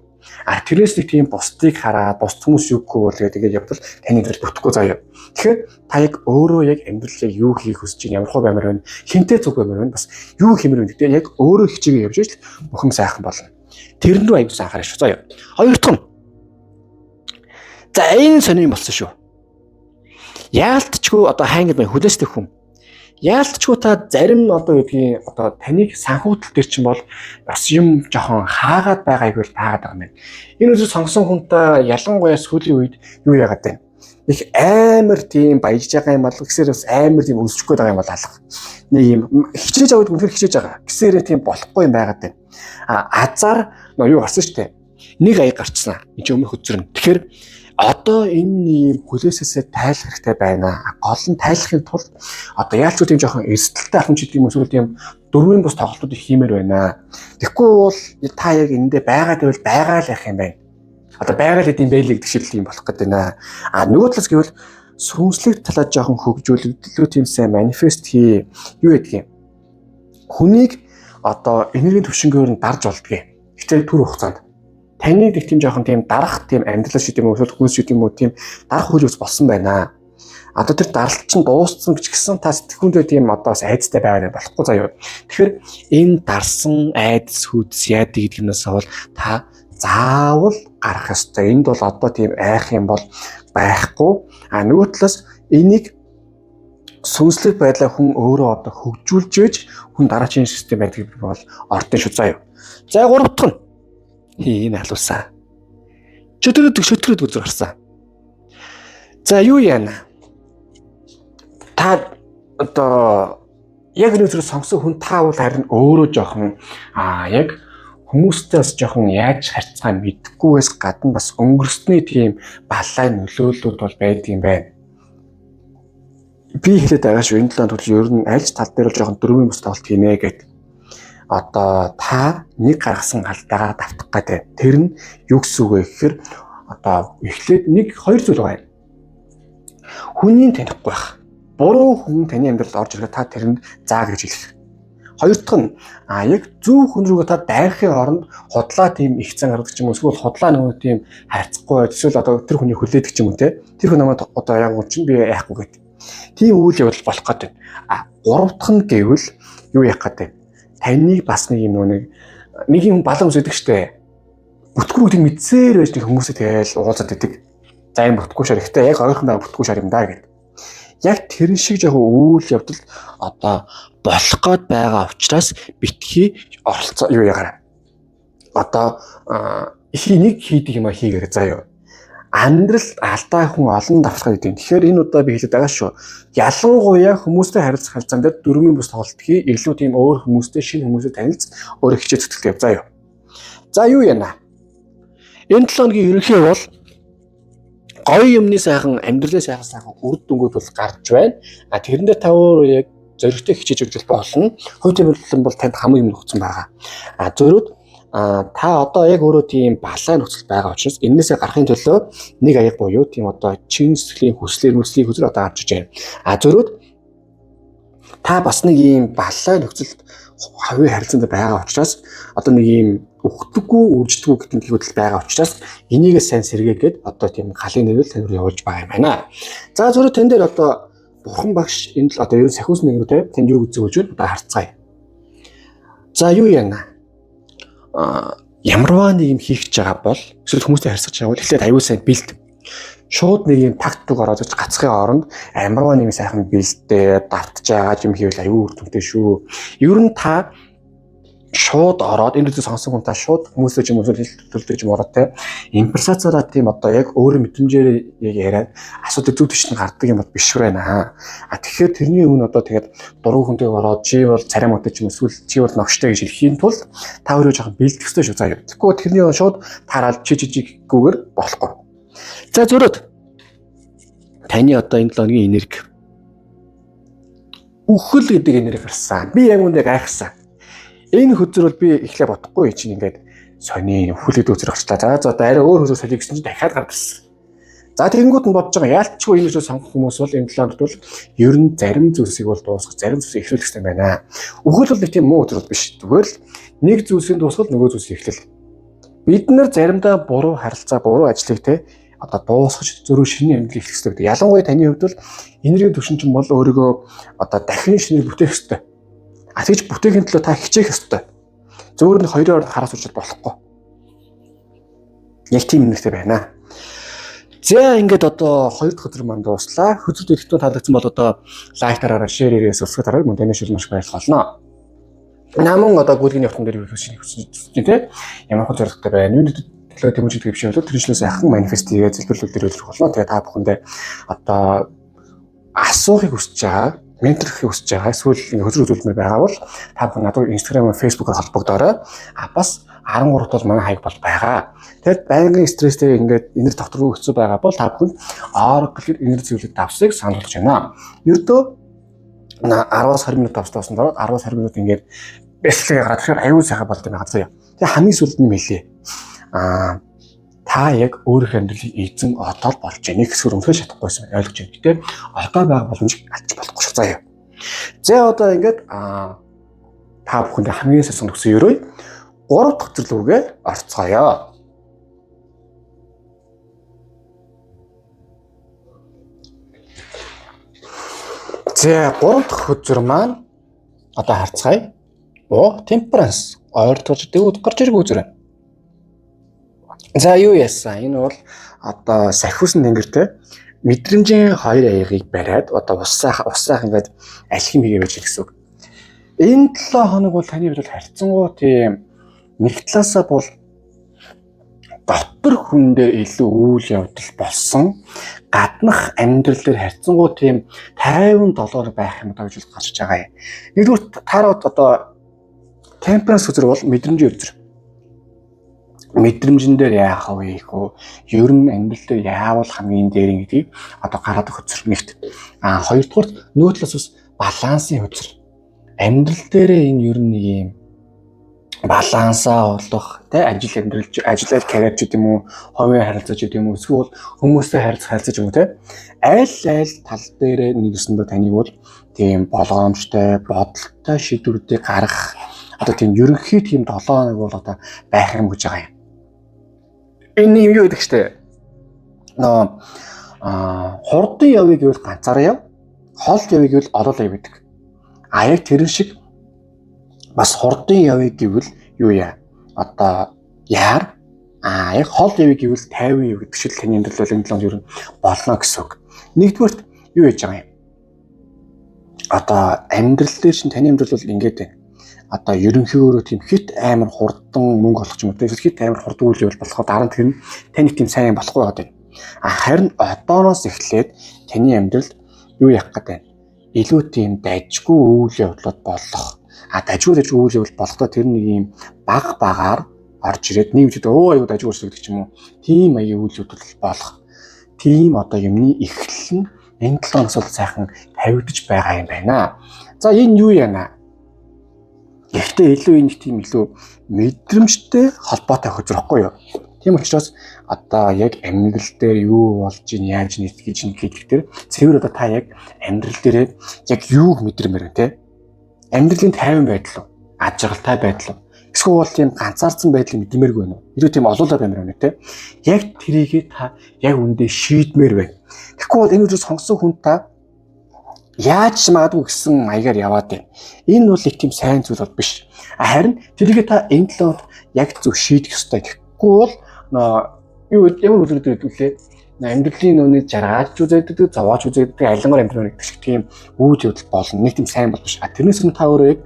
A: А тэрнээс нэг тийм бусдыг хараад бус хүмүүс юугүй бол тэгээд явбал таны амьдрал бүтэхгүй заяа. Тэгэхээр та яг өөрөө яг амьдралыг юу хийх хүсэж байна, ямар хөө баймар байна, хинтээ зүг баймар байна, бас юу хиймэр байна гэдэг яг өөрөө хичээгээ явж ижил бүхэн сайхан болно. Тэрэн рүү аюу анхаарай шүү заяа. Хоёр дахь нь. За энэ сонин болсон шүү. Яалтчгүй одоо хайн гэдэг хүлээстэй хүн. Яалтчгүй та зарим одоо гэдгийг одоо таныг санхүүтэл дээр чинь бол бас юм жоохон хаагаад байгааг бол таагаад байгаа юм байна. Энэ үзэл сонгосон хүнтэй ялангуяа сүүлийн үед юу яагаад вэ? Их амар тийм баяжж байгаа юм бол гэсээр бас амар тийм өсчих гээд байгаа юм бол алга. Нэг юм хичээж аваад үнэхээр хичээж байгаа. Гэсээрээ тийм болохгүй юм байгаад байна. А азар нөө юу гарсан шүү дээ. Нэг аяг гарчсан. Энд чинь өмнөх өдөр нь. Тэгэхээр одоо энэ ийм хүлээсээсээ тайлах хэрэгтэй байна. Гол нь тайлахын тулд одоо яалч тийм жоохон эрсдэлтэй ахын ч гэдэг юм эсвэл тийм дөрвийн бус тоглолтуудыг хиймээр байна. Тэгэхгүй бол та яг эндээ байгаа гэвэл байгаа л явах юм байна. Одоо байгаа л гэдэм байлээ гэдэг шиг юм болох гэдэг байна. А нөгөө талаас гэвэл сүнслэг талаа жоохон хөгжүүлэгдлүү тийм сайн манифест хий. Юу гэдэг юм? Хүнийг одоо энергийн түвшингээр нь дарж болдгийг. Гэтэ түр хугацаанд таны нэг тийм жоохон тийм дарах тийм амьдрал шиг юм уу эсвэл хүн шиг юм уу тийм дарах үйл явц болсон байна. Одоо тэр даралт чинь дууссан гэж гисэн та сэтгхүүндээ тийм одоо бас айдастай байгаа юм болохгүй заяа. Тэгэхээр энэ дарсан айдас хүйдэс яадаг гэдэг юмнаас бол та заавал гарах ёстой. Энд бол одоо тийм айх юм бол байхгүй. А нөгөө талаас энийг сүнслэг байдлаа хүн өөрөө одоо хөгжүүлж ээж хүн дараачийн систем байдаг бол ордон шүү заяа. За гурав дахь нь энэ алуулсан. Чөтгөрөд чөтгөрөд үзэр гарсан. За юу яана? Та одоо яг энэ үзрээ сонгосон хүн та бол харин өөрөө жоохон яг хүмүүстэй бас жоохон яаж харьцаа мэдэхгүйгээс гадна бас өнгөрсний тийм балай нөлөөллүүд бол байдаг юм байна. Би хэлээд байгаа шүү. Энэ 7 хоногт ер нь аль ч тал дээр бол жоохон дөрвийн бус тоглолт хийнэ гэдэг. Одоо та нэг гаргасан алдаагаа давтах гэдэг. Тэр нь юу гэсэн үг вэ гэхээр одоо эхлээд нэг хоёр зүйл байна. Хүнийг танихгүй байх. Буруу хүн таны амьдралд орж ирэхэд та тэрэнд заа гэж хэлэх. Хоёр дахь нь яг зөв хүн рүүгээ та дайрахын оронд худлаа тийм их зан гаргадаг ч юм уу эсвэл худлаа нөгөө тийм харьцахгүй эсвэл одоо тэр хүний хүлээдэг ч юм уу те. Тэр хүн намайг одоо яг чинь би яахгүй гэдэг. Тийм үйл явдал болох гэдэг. А гурав дахь нь гэвэл юу яах гэдэг. Таныг бас нэг юм нэг нэг юм балан үсэдэг штэ. Бүтггүй гэдэг мэдсээр байж нэг хүмүүсээ тэгэл уулзаад идэг. За энэ бүтггүй шар ихтэй яг ойрхон байгаа бүтггүй шар юм да гэдэг. Яг тэрэн шиг жоохон үйл явдал одоо болох гээд байгаа учраас битгий оролцоо юу ягараа. Одоо их нэг хийдэг юм а хийгээрэй заа юу. Амьдрал алдаа хүн олон давталгаа гэдэг. Тэгэхээр энэ удаа би хэлээд байгаа шүү. Ялангуяа хүмүүстэй харилцах харилцаан дээр дөрмийн бус тоглолт хий. Илүү тийм өөр хүмүүстэй, шинэ хүмүүстэй танилц, өөрөө хичээл зүтгэлтэй яв. За юу. За юу яана. Энэ 7 хоногийн ерөнхий бол гоё юмны сайхан, амьдралын сайхан сайхан үр дүнгууд бол гарч байна. А тэрэндээ та өөрөө яг зоригтой хичээж өгч болно. Хувь тэмдэглэл бол танд хамгийн юм нөхцөн байгаа. А зөрүүд та одоо яг өөрөө тийм балай нөхцөл байгаа учраас энээсээ гарахын төлөө нэг аяг буюу тийм одоо чин сэтгэлийн хүслээр мүслийг хүзэр одоо гарч иж байна. А зөрүүд та бас нэг ийм балай нөхцөлд хавийн харилцаанд байгаа учраас одоо нэг ийм өгдөггүй үрждэггүй гэдэг нэг хөдөл байгаа учраас энийгээ сайн сэргээгээд одоо тийм галын нэрэл тань руу явуулж байгаа юм байна. За зөрүү тань дээр одоо бурхан багш энэ л одоо ер нь сахиус нэг рүү те танд юу үзэх гэж одоо харцгаая. За юу яана? Ямарваа нэг юм хийх гэж байгаа бол эсвэл хүмүүстэй харьцаж байгаа бол эхлээд аюул сайн бэлт. Шууд нэг юм тактик ороод ич гацхын оронд ямарваа нэг сайхан бэлтээ давтж байгаа юм хийвэл аюул үр дүнтэй шүү. Ер нь та шууд ороод энэ зүйлийг сонсон хүн та шууд хүмүүсээ ч юм уу эсвэл төлдөг юм ороод те импресацаараа тийм одоо яг өөрөө мэдрэмжээр яг яриад асуудал зөв тийш нь гардаг юм бол биш байна. А тэгэхээр тэрний өмнө одоо тэгээд дургу хүнтэй ороод чи бол царай муутай ч юм эсвэл чи бол новштой гэж хэлэхийн тулд та өөрөө жоохон бэлдэх ёстой шүү заа. Тэгэхгүй тэрний өмнө шууд таараад чи чи чи гүүгээр болохгүй. За зөрөөд таны одоо энэ 7 хоногийн энерги үхэл гэдэг энерги гарсан. Би яг үндэ гайхсан. Энэ хөзөр бол би эхлээ бодохгүй чинь ингээд сони үхэл гэдэг хөзөр гарчлаа. За за одоо арай өөр хөзөр солиё гэсэн чинь дахиад гарч ирсэн. За тэгэнгүүт нь бодож байгаа яалтчгүй энэ зүйлс сонгох хүмүүс бол энэ 7 хоногт бол ер нь зарим зүйлсийг бол дуусгах, зарим зүйлсийг эхлүүлэх хэрэгтэй байна. Үхэл бол нэг тийм муу хөзөр бол биш. Зүгээр л нэг зүйлсийн дуусгал нөгөө зүйлсийг эхлэл. Бид нар заримдаа буруу харилцаа, буруу ажлыг те одоо дуусгаж зөрүү шинэ амьдрал эхлэх хэрэгтэй гэдэг. Ялангуяа таны хувьд бол энергийн түвшин чинь бол өөрийгөө одоо дахин шинээр бүтээх хэрэгтэй. А тэгж бүтээхийн төлөө та хичээх ёстой. Зөөр нь хоёрын оронд хараас урчид болохгүй. Яг тийм нэртэй байна. За ингээд одоо хоёр дахь өдөр маань дуслаа. Хөзөр дэлгэтэн таалагдсан бол одоо лайк дараарай, шеэр хийрээс өсгөх дараарай. Мөн таны шил маш баярлах болно. Намун одоо гүйлгэний явтан дээр юу хийх хүсэж байна те. Ямар хөө зорилготой байна. Юуны төлөө тэмүүлж гэдэг юм бол тэр сайхан манифест хийгээ залбирлал дээр өгөх болно. Тэгээ та бүхэндээ одоо асуухыг хүсэж байгаа, менторхыг хүсэж байгаа, эсвэл ингээ хөзөр үзүүлмээр байгаа бол та бүхэн надад Instagram, Facebook-оор холбогдоорой. А бас 13 бол манай хаяг бол байгаа. Тэгэд байнгын стресстэй ингээд энерги тогтворгүй хэцүү байгаа бол та бүхэн Oracle энерги зөвлөлт давсыг санал болгож байна. Ердөө 10-аас 20 минут давстаасан дараа 10-аас 20 минут ингээд бэлтгэлээ гараад тэгэхээр аюул сайхан болд юм байгаа заяа. Тэгээ хамгийн сүүлд нь хэлье. Аа та яг өөрийнхөө амьдралыг эзэн одоо болж байна. Нэг хэсгээр үнэхээр чадахгүйсэн ойлгож байна. Гэтэ одоо байгаа боломжийг алдчих болохгүй шүү заяа. За одоо ингээд та бүхэндээ хамгийн сайн хүсэн өрөө 3 дахь төрлөөгөө орцгоё. За 3 дахь хөзөр маань одоо харцгаая. О, temperance ойртуулж дэвүүд гарч ирэх үзэр. За юу яасан? Энэ бол одоо сахиусан тэнгэртэй мэдрэмжийн хоёр аягийг бариад одоо усаах ингээд алхим хийгээ байж гэсэн үг. Энэ 7 хоног бол таны хувьд бол харьцангуй тийм нэг талаасаа бол дотор хүн дээр илүү үйл явдал болсон, гаднах амьдрал дээр харьцангуй тийм 57 байх юм даа гэж гарч байгаа юм. Нэгдүгээр таарууд одоо temperance үзэр бол мэдрэмжийн үзэр. Мэдрэмжэн дээр яах вэ их үү? Ер нь амьдрал дээр яавал хамгийн дээр гэдгийг одоо гараад өгөх үзэр нэгт. А хоёрдугаар нөгөө талаас бас балансын үзэр. Амьдрал дээрээ энэ ер нь нэг юм балансаа олох, тэ ажил амьдрал, ажлаар карьер ч гэдэм үү, хувийн харилцаа ч гэдэм үү, эсвэл хүмүүстэй харилцах харилцаа ч юм уу, тэ аль аль тал дээрээ нэгсэндээ таныг бол тийм болгоомжтой, бодолтой шийдвэрүүдийг гаргах одоо тийм ерөнхий тийм 7 хоног бол одоо байх юм гэж байгаа юм. Энэ юм юу гэдэг штэ. Нөө хурдан явъя гэвэл ганцаараа яв, хол явъя гэвэл олоолаа яв гэдэг. А яг тэрэн шиг бас хурдан явъя гэвэл юу яа? Одоо яар а яг хол явъя гэвэл 50 яв гэдэг шиг таны амьдрал бол энэ 7 ер нь болно гэсэн үг. Нэгдүгээрт юу яаж байгаа юм? Одоо амьдрал дээр чинь таны амьдрал бол ингэж байна. Одоо ерөнхийдөө тийм хит амар хурдан мөнгө олох юм уу? Эсвэл хит амар хурдан үйл явдал болохоор дараа нь тэр нь таны тийм сайн болохгүй байгаа юм. А харин одооноос эхлээд таны амьдралд юу яах гээд байна? Илүү тийм дажгүй үйл явдлууд болох. А дажгүй үйл явдал болохдоо тэр нэг юм баг багаар орж ирээд нэг үедээ өө аюу дажгүй өрсөлдөг ч юм уу. Тийм маягийн үйл явдал болох. Тийм одоо юмны эхлэл нь энэ 7 хоногс бол сайхан тавигдаж байгаа юм байна. За энэ юу яана? Гэхдээ илүү энэ тийм илүү мэдрэмжтэй холбоотой хөзрөхгүй юу? Тийм учраас одоо яг амьдрал дээр юу болж ийн яаж нийт гэж гэдэг дээр цэвэр одоо та яг амьдрал дээрээ яг юуг мэдрэмээр байна те? Амьдралын тайван байдал уу? Ад жаргалтай байдал уу? Эсвэл бол тийм ганцаардсан байдлыг мэдрэмээргүй байна уу? Илүү тийм олуулаад баймаар байна те? Яг тэрийгээ та яг үндэ шийдмээр байна. Тэгэхгүй бол энэ үеийг сонгосон хүн та яаж магадгүй гэсэн маягаар яваад байна. Энэ бол их тийм сайн зүйл бол биш. Харин тэрийгээ та энэ 7 хоногт яг зөв шийдэх ёстой. Тэгэхгүй бол юу ямар үзэгдэл гэдэг лээ? Амьдралын нүуний жаргаач үзэгддэг, зовооч үзэгддэг, алингаар амьдрал гэдэг шиг тийм үйл явдал болно. Нэг тийм сайн бол биш. А тэрнээс өмнө та өөрөө яг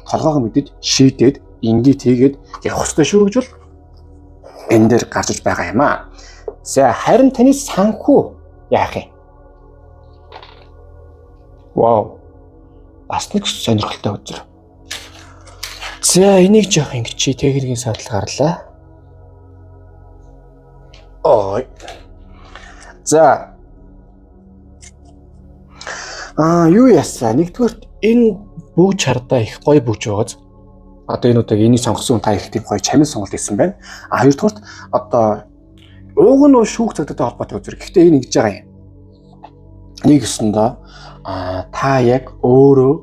A: толгоогоо мэдэж шийдээд ингээд хийгээд явах ёстой шүү гэж бол энэ дээр гарч иж байгаа юм аа. За харин таны санхүү яах юм? Вау. Бас нэг сонирхолтой үзэр. За энийг жоох ингэж чи техникийн садал гарлаа. Ой. За. Юу ясаа? Нэгдүгээрт энэ бүгж хардаа их гоё бүгж байгааз. Одоо энэ удаа энийг сонгосон та их тийм гоё чамин сонголт хийсэн байна. А хоёрдугаарт одоо ууг нь шүүх цагдаатай холбоотой үзэр. Гэхдээ энэ ингэж байгаа юм. Нэг ёсондоо та яг өөрөө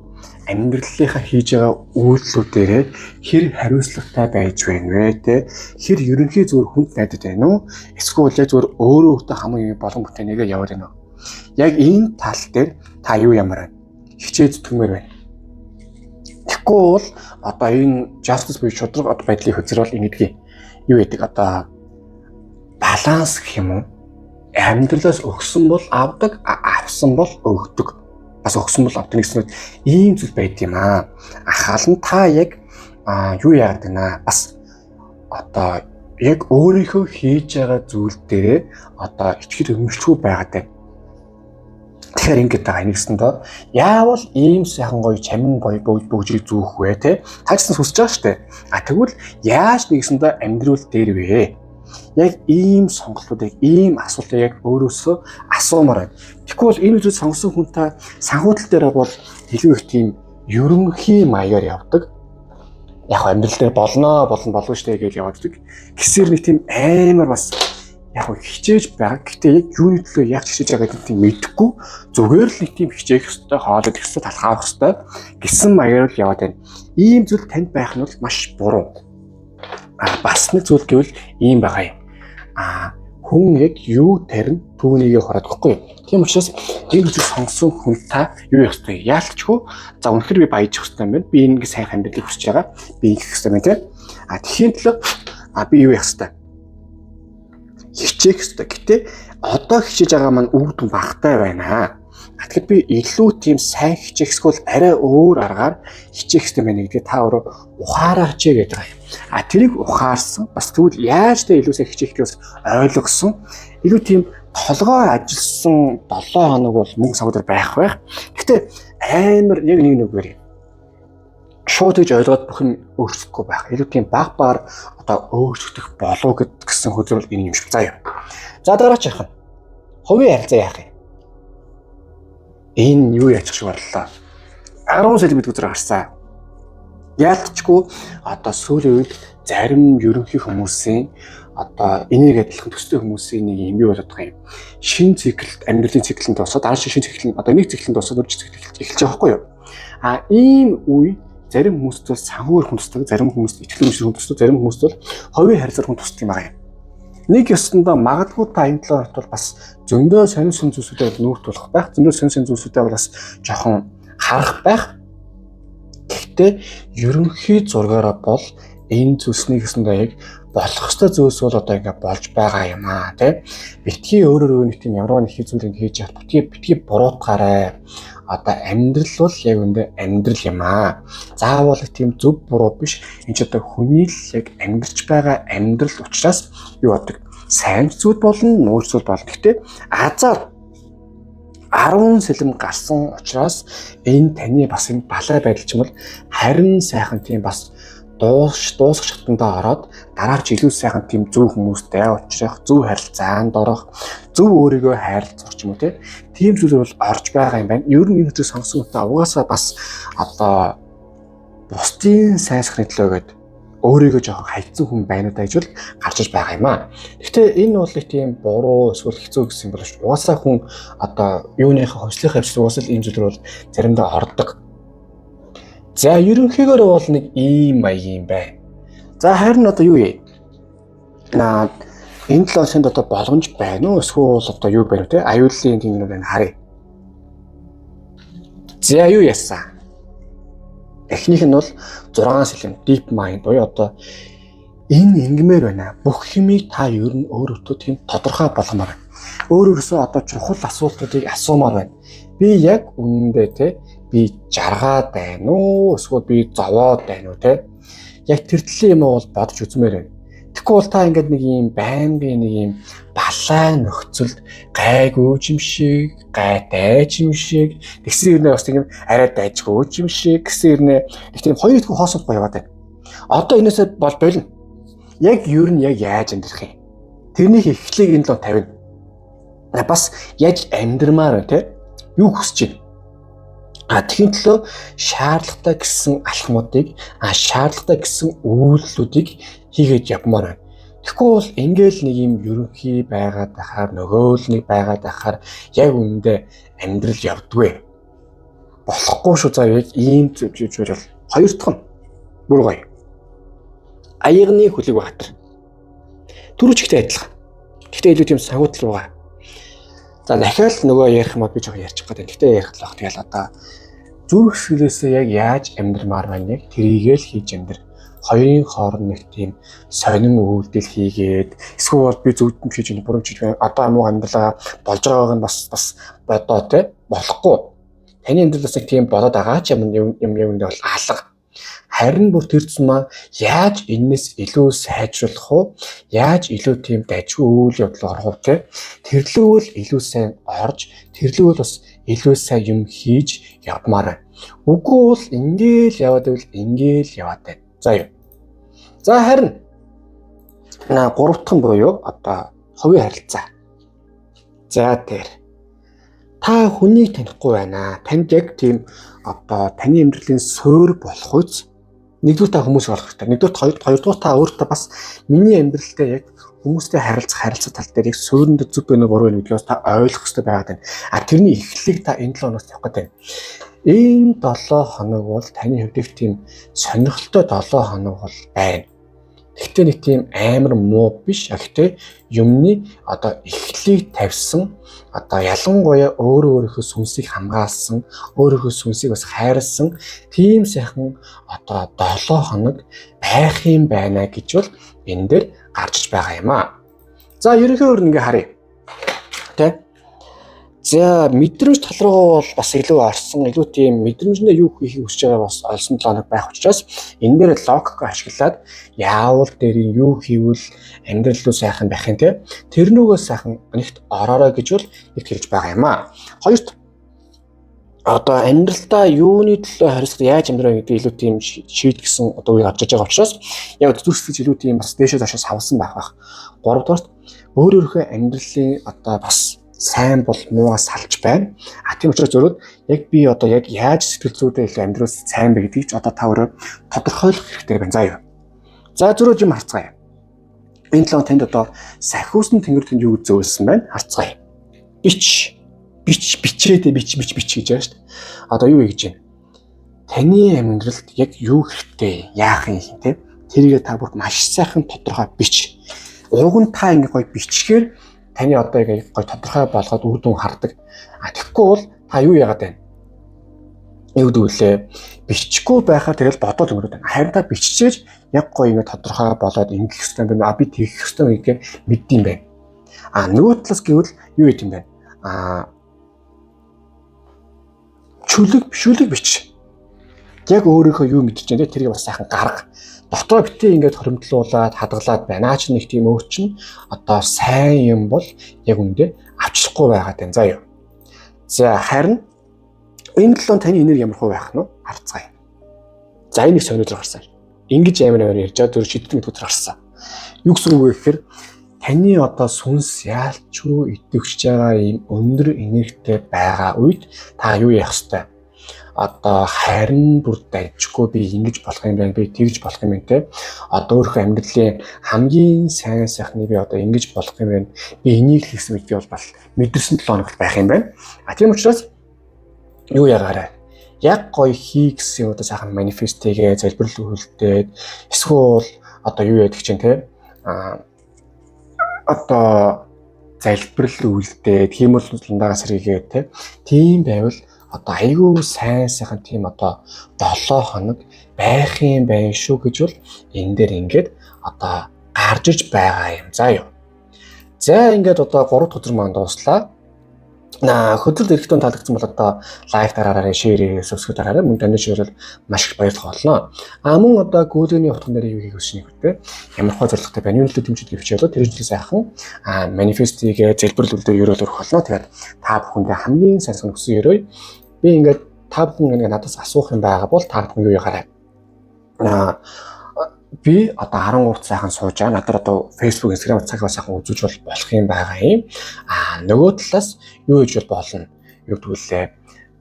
A: амьдралынхаа хийж байгаа үйлдэлүүдээрээ хэр хариуцлагатай байж байна вэ те? Хэр ерөнхий зүгээр хүнд найдаад байна уу? Эсвэл яг зүгээр өөрөө өөртөө хамгийн юм болгон бүтээнийгээ яваад байна уу? Яг энэ тал дээр та юу ямар байна? Хичээж зүтгэмээр байна. Тэгэхгүй бол одоо энэ justice буюу шударга одоо байдлын хөзөр бол ингэдгийг юу гэдэг одоо баланс гэх юм уу? Амьдралаас өгсөн бол авдаг, авсан бол өгдөг. Бас өгсөн бол авдаг гэсэн ийм зүйл байд юм аа. Ахаал нь та яг юу яагаад байна? Бас одоо яг өөрийнхөө хийж байгаа зүйл дээрээ одоо итгэл үнэмшилгүй байгаад байна. Тэгэхээр ингэж байгаа нэгсэн доо яавал ийм сайхан гоё чамин гоё бөгжийг зүүх вэ те? Та ч гэсэн хүсэж байгаа шүү дээ. А тэгвэл яаж нэгсэндээ амьдрал дээр вэ? Яг ийм сонголтуудыг, ийм асуултыг яг өөрөөсөө асуумаар байна. Тэгэхгүй бол энэ үзэл сонгосон хүн та санхүүтал дээр бол илүү их тийм ерөнхий маягаар явдаг. Яг амьдрал дээр болно болов штэ гэж явдаг. Гисээр нэг тийм амар бас яг хичээж байгаа. Гэхдээ яг юуны төлөө яг хичээж байгаа гэдгийг тийм мэдэхгүй зүгээр л нэг тийм хичээх ёстой, хоолойх ёстой, талхаа авах ёстой гэсэн маягаар л яваад байна. Ийм зүйл танд байх нь бол маш буруу. Бас нэг зүйл гэвэл ийм байгаа юм. Хүн яг юу тарина түүнийгээ хураадаггүй. Тийм учраас энэ зүйлийг сонгосон хүн та юу явах ёстой? Яалтчгүй. За үнэхээр би баяжих ёстой юм байна. Би ингэ сайхан амьдралыг хүсэж байгаа. Би ингэх ёстой юм тийм. Тэхийн төлөө би юу явах ёстой? Хичээх ёстой. Гэтэ одоо хичээж байгаа маань үр дүн багатай байна. Тэгэхээр би илүү тийм сайн хичээх эсвэл арай өөр аргаар хичээх ёстой байна гэдгийг та өөрөө ухаараач гэдэг байгаа юм. Тэрийг ухаарсан бас тэгвэл яаж тэ илүү сайн хичээх гэж бас ойлгосон. Илүү тийм толгой ажилласан 7 хоног бол мөнгө савдар байх байх. Гэтэ амар яг нэг нүгээр шууд гэж ойлгоод бүх юм өөрчлөхгүй байх. Илүү тийм баг багаар одоо өөрчлөгдөх болов гэсэн хөзөр бол энэ юм шиг заа юм. За дараач яах нь? Хувийн харилцаа яах юм? Энэ юу яачих шиг боллоо. 10 сая гэдэг үзэр гарсан. Яалтчгүй одоо сүүлийн үед зарим ерөнхий хүмүүсийн одоо энийг адилхан төстэй хүмүүсийн нэг юм юу болоод байгаа юм. Шинэ цикл амьдралын циклэн дуусаад дараа шинэ циклэн одоо нэг циклэн дуусаад өөр цикл эхэлж байгаа байхгүй юу? Ийм үе зарим хүмүүст бол санхүүгээр хүн тусдаг, зарим хүмүүст итгэл үнэмшил хүн тусдаг, зарим хүмүүст бол хувийн харилцаар хүн тусдаг юм байгаа юм. Нэг ёсондоо магадгүй та энэ 7 хоногт бол бас зөндөө сонин сонин зүйлсүүдээ нүүр тулах байх, зөндөө сонин сонин зүйлсүүдээ бас жоохон харах байх. Гэхдээ ерөнхий зургаараа бол энэ зүйлснийг ёсондоо яг болох ёстой зүйлс бол одоо ингээ болж байгаа юм аа тий. Битгий өөрөөр нэг тийм ямар нэг зүйл ингээ хийж явах битгий буруутгаарай. Одоо амьдрал бол яг үндэ амьдрал юм аа. Заавал тийм зөв буруу биш. Энд ч одоо хүний л яг амьдарч байгаа амьдрал учраас юу бодог. Сайн зүйл болно, муу зүйл болно. Гэхдээ азар 10 сэлэм гарсан учраас энэ таны бас энэ балай байдал ч юм бол харин сайхан тийм бас дуусах шатандаа ороод дараач илүү сайхан тийм зөв хүмүүстэй уулзрах, зөв харилцаанд орох, зөв өөрийгөө хайрлах ч юм уу тийм зүйлүүд бол орж байгаа юм байна. Ер нь энэ зүйлийг сонгосон хүмүүс угаасаа бас одоо бусдын сайн сайхны төлөө гээд өөрийгөө жоохон хайцсан хүн байна уу даа гэж бол гарч иж байгаа юм аа. Гэхдээ энэ бол их тийм буруу эсвэл хэцүү гэсэн юм бол угаасаа хүн одоо юуныхаа хувьслынхаа хавьчлал угаасаа л ийм зүйлэр бол заримдаа ордог. За ерөнхийгөөр бол нэг ийм маяг юм байна. За харин одоо юу юм? Наа энэ 7 хоногт одоо боломж байна уу? Эсвэл одоо юу байна вэ те? Аюулын тийм юм байна харъя. За юу яасан? Эхнийх нь бол 6 сэлэм deep mind буюу одоо энэ ингэмээр байна. Бүх юмыг та ер нь өөр өөртөө тийм тодорхой болгомоор байна. Өөр өөрөөсөө одоо чухал асуултуудыг асуумаар байна. Би яг үнэндээ те би жаргаад байна уу? Эсвэл би зовоод байна уу те? Яг тэр төрлийн юм бол бодож үзмээр байна. Тэгэхгүй бол та ингээд нэг юм байнгын нэг юм балай нөхцөлд гайгүй юм шиг, гайтай юм шиг, тэгсэн хэрнээ бас тийм арай дайжгүй юм шиг гэсэн хэрнээ нэг тийм хоёр дахь хоосоо яваад байна. Одоо энээсээ бол болно. Яг ер нь яг яаж амьдрах юм? Тэрнийх эхлэлийг энэ лөө тавина. Бас яаж амьдрмаар байна те? Юу хүсэж байна? А тэгхийн төлөө шаардлагатай гэсэн алхмуудыг, шаардлагатай гэсэн үйлдэлүүдийг хийгээд явмаар байна. Тэгэхгүй бол ингээл нэг юм ерөнхий байгаад байхаар нөгөө л нэг байгаад байхаар яг үүндээ амьдрал явдгүй. Болохгүй шүү заа яг ийм зүйл бол хоёр дахь нь бүр гоё. Аягны хөлөг баатар. Түрүү чигтэй адилхан. Гэхдээ илүү тийм санхүүтэл руугаа. За дахиад нөгөө ярих юм бол би жоохон ярьчих гээд байна. Гэхдээ ярих л баг. Тэгэл одоо зүрх сэтгэлээсээ яг яаж амьдрмаар байна яг тэрийгээ л хийж амьдр. Хоёрын хооронд нэг тийм сонин үйлдэл хийгээд эсвэл бол би зөв юм хийж байна, буруу хийж байна. Одоо муу амьдралаа болж байгааг нь бас бас бодоо те болохгүй. Таны амьдрал бас нэг тийм болоод байгаа ч юм юм юм юм бол алга. Харин бүр тэр зам яаж энэс илүү сайжруулах уу? Яаж илүү тийм дажгүй үйл явдал орох уу те? Тэрлүүл илүү сайн орж, тэрлүүл бас илүү сайн юм хийж явмаар байна. Үгүй бол ингээл яваад байвал ингээл яваад байна. За юу. За харин гурав дахь нь буюу одоо хувийн харилцаа. За тэр. Та хүнийг танихгүй байна. Танд яг тийм одоо таны амьдралын суурь болох үз нэгдүгээр та хүмүүс болох хэрэгтэй. Нэгдүгээр хоёрдугаар та өөртөө бас миний амьдралдаа яг хүмүүстэй харилцах тал дээр яг суурьнд зөв байна уу буруу байна гэдгийг бас та ойлгох хэрэгтэй байгаад байна. А тэрний эхлэлийг та энэ 7 хоногт явах гэдэг. Энэ 7 хоног бол таны хувьд их тийм сонирхолтой 7 хоног бол байна. Гэхдээ нэг тийм амар муу биш. Гэхдээ юмны одоо эхлэлийг тавьсан, одоо ялангуяа өөрөө өөрийнхөө сүнсийг хамгаалсан, өөрийнхөө сүнсийг бас хайрлсан тийм сайхан одоо 7 хоног байх юм байна гэж бол энэ дээр гарч байгаа юм аа. За ерөнхийдөө ингээ харъя. Тэ? За мэдрэмж тал руу бол бас илүү орсон, илүү тийм мэдрэмжэндээ юу хийхийг хүсэж байгаа бас олсон 7 хоног байх учраас энэ дээр логик ашиглаад яавал дээр юу хийвэл амьдрал руу сайхан байх юм те. Тэрнүүгөө сайхан нэгт ороорой гэж бол нэг хэлж байгаа юм аа. Хоёрт одоо амьдралдаа юуны төлөө хариуцлага яаж амьдрах гэдэг илүү тийм шийдгсэн одоо үе гарч иж байгаа учраас яг зүрх сэтгэл илүү тийм бас дээшээ доошоо савсан байх байх. Гуравдугаарт өөр өөрийнхөө амьдралын одоо бас сайн бол муугаа салж байна. А тийм учраас зөрөөд яг би одоо яг яаж сэтгэл зүйдээ илүү амьдрал сайн бэ гэдгийг ч одоо та өөрөө тодорхойлох хэрэгтэй байна. За юу. За зөрөөд юм харцгаая. Энэ 7 танд одоо сахиусан тэнгэр тэнд юу зөөлсөн байна? Харцгаая. Бич бич бичээд бич бич бич гэж байгаа шүү дээ. Одоо юу хийж байна? Таны амьдралд яг юу хэрэгтэй, яах юм те? Тэрийгээ та бүр маш сайхан тодорхой бич. Уг нь та ингээ гоё бичгээр таны одоо яг гоё тодорхой болгоод үр дүн хардаг. А тэгэхгүй бол та юу яагаад байна? Юу гэдэг вүлээ? Бичихгүй байхаар тэгэл бодоод өнгөрөөд байна. Харин та биччихээж яг гоё ингээ тодорхой болоод ингэх ёстой юм байна. А би тэгэх ёстой гэдгээ мэддэм байх. А нөгөө талаас гэвэл юу гэдэг юм бэ? А чүлэг бишүүлэг бич. Яг өөрийнхөө юу мэдчихээн те тэрийг бас сайхан гарга. Дотроо битээ ингээд хоримтлуулад хадгалаад байна. Наа чи нэг тийм өөр чинь одоо сайн юм бол яг үндэ авчлахгүй байгаа даа. За юу. За харин энэ 7 таны энерги ямар хөө байх нь харцгаая. За, энэ их сониуд гарсан. Ингэж амар амар ярьж байгаа, зөв шиддэг гэдэг өдөр гарсан. Юу гэсэн үг вэ гэхээр таны одоо сүнс яалч руу идэвхж байгаа ийм өндөр энергитэй байгаа үед та юу яах ёстой? Одоо харин бүр дайжгүй, би ингэж болох юм байна, би тэгж болох юм байна те. Одоо өөрийнхөө амьдралын хамгийн сайн сайхныг би одоо ингэж болох юм байна. Би энийг л хийсэн гэдгийг бол мэдэрсэн 7 хоногт байх юм байна. А тийм учраас юу ягаарай. Яг гоё хий гэсэн одоо сайхан manifest хийгээ, залбирал үлдээд, эсвэл одоо юу яадаг чинь те, а одоо залбирал үлдээд хиймэл лундаагаас сэргээгээд те, тийм байвал одоо айгүй сайн сайхан тийм одоо 7 хоног байх юм байна шүү гэж бол энэ дээр ингээд одоо гарч иж байгаа юм. За юу. За, ингээд одоо 3 дахь өдөр маань дууслаа. На хөдрөл эрэхтэн таалагдсан бол одоо like дараарай, share, subscribe дараарай. Мөн танд ширэл маш их баярлах болно. А мөн одоо гүйлгээний утган дээр юу хийх хүсэж нэг вэ? Ямар хөө зорилготой байна? Юун төлөө дэмжиж хичээлээ. Тэр зүйлээ сайхан manifest хийгээ, залбирал үлдээ ерөөл өрөх болно. Тэгээд та бүхэндээ хамгийн сайн хүссэн ерөөе. Би ингээд та бүхэн ингээд надаас асуух юм байгаа бол та бүхэн юу яхаарай? Би одоо 13 сайхан сууж байгаа. Надад одоо Facebook, Instagram цаг сайхан үзүүлж бол болох юм байгаа юм. А нөгөө талаас юу хийж бол болно? Юу гэдгүүлээ?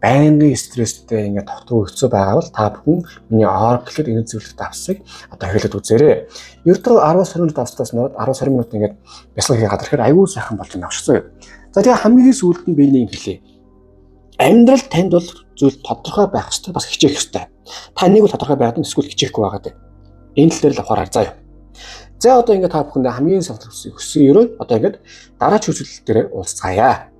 A: Байнгын стресстэй, ингээд тогтвол хэцүү байгаа бол та бүхэн миний Oracle-д энэ зөвлөлт авсыг одоо хэрэглээд үзээрэй. Ердөө 10-20 минут авснаас нь 10-20 минут ингээд бясалгал хийгээд ирэхээр аюул сайхан болж байна шүү. За, тэгээ хамгийн сүүлд нь би нэг юм хэлье. Амьдрал танд бол зүйл тодорхой байх ёстой, бас хичээх ёстой. Та нэг бол тодорхой байгаад нь эсвэл хичээхгүй байгаа дээ. Энэ тал дээр л авахаар заа юу. За, одоо ингээд та бүхэндээ хамгийн сайн хүссэн ерөө одоо ингээд дараач үзүүлэлт дээр уулзцаая.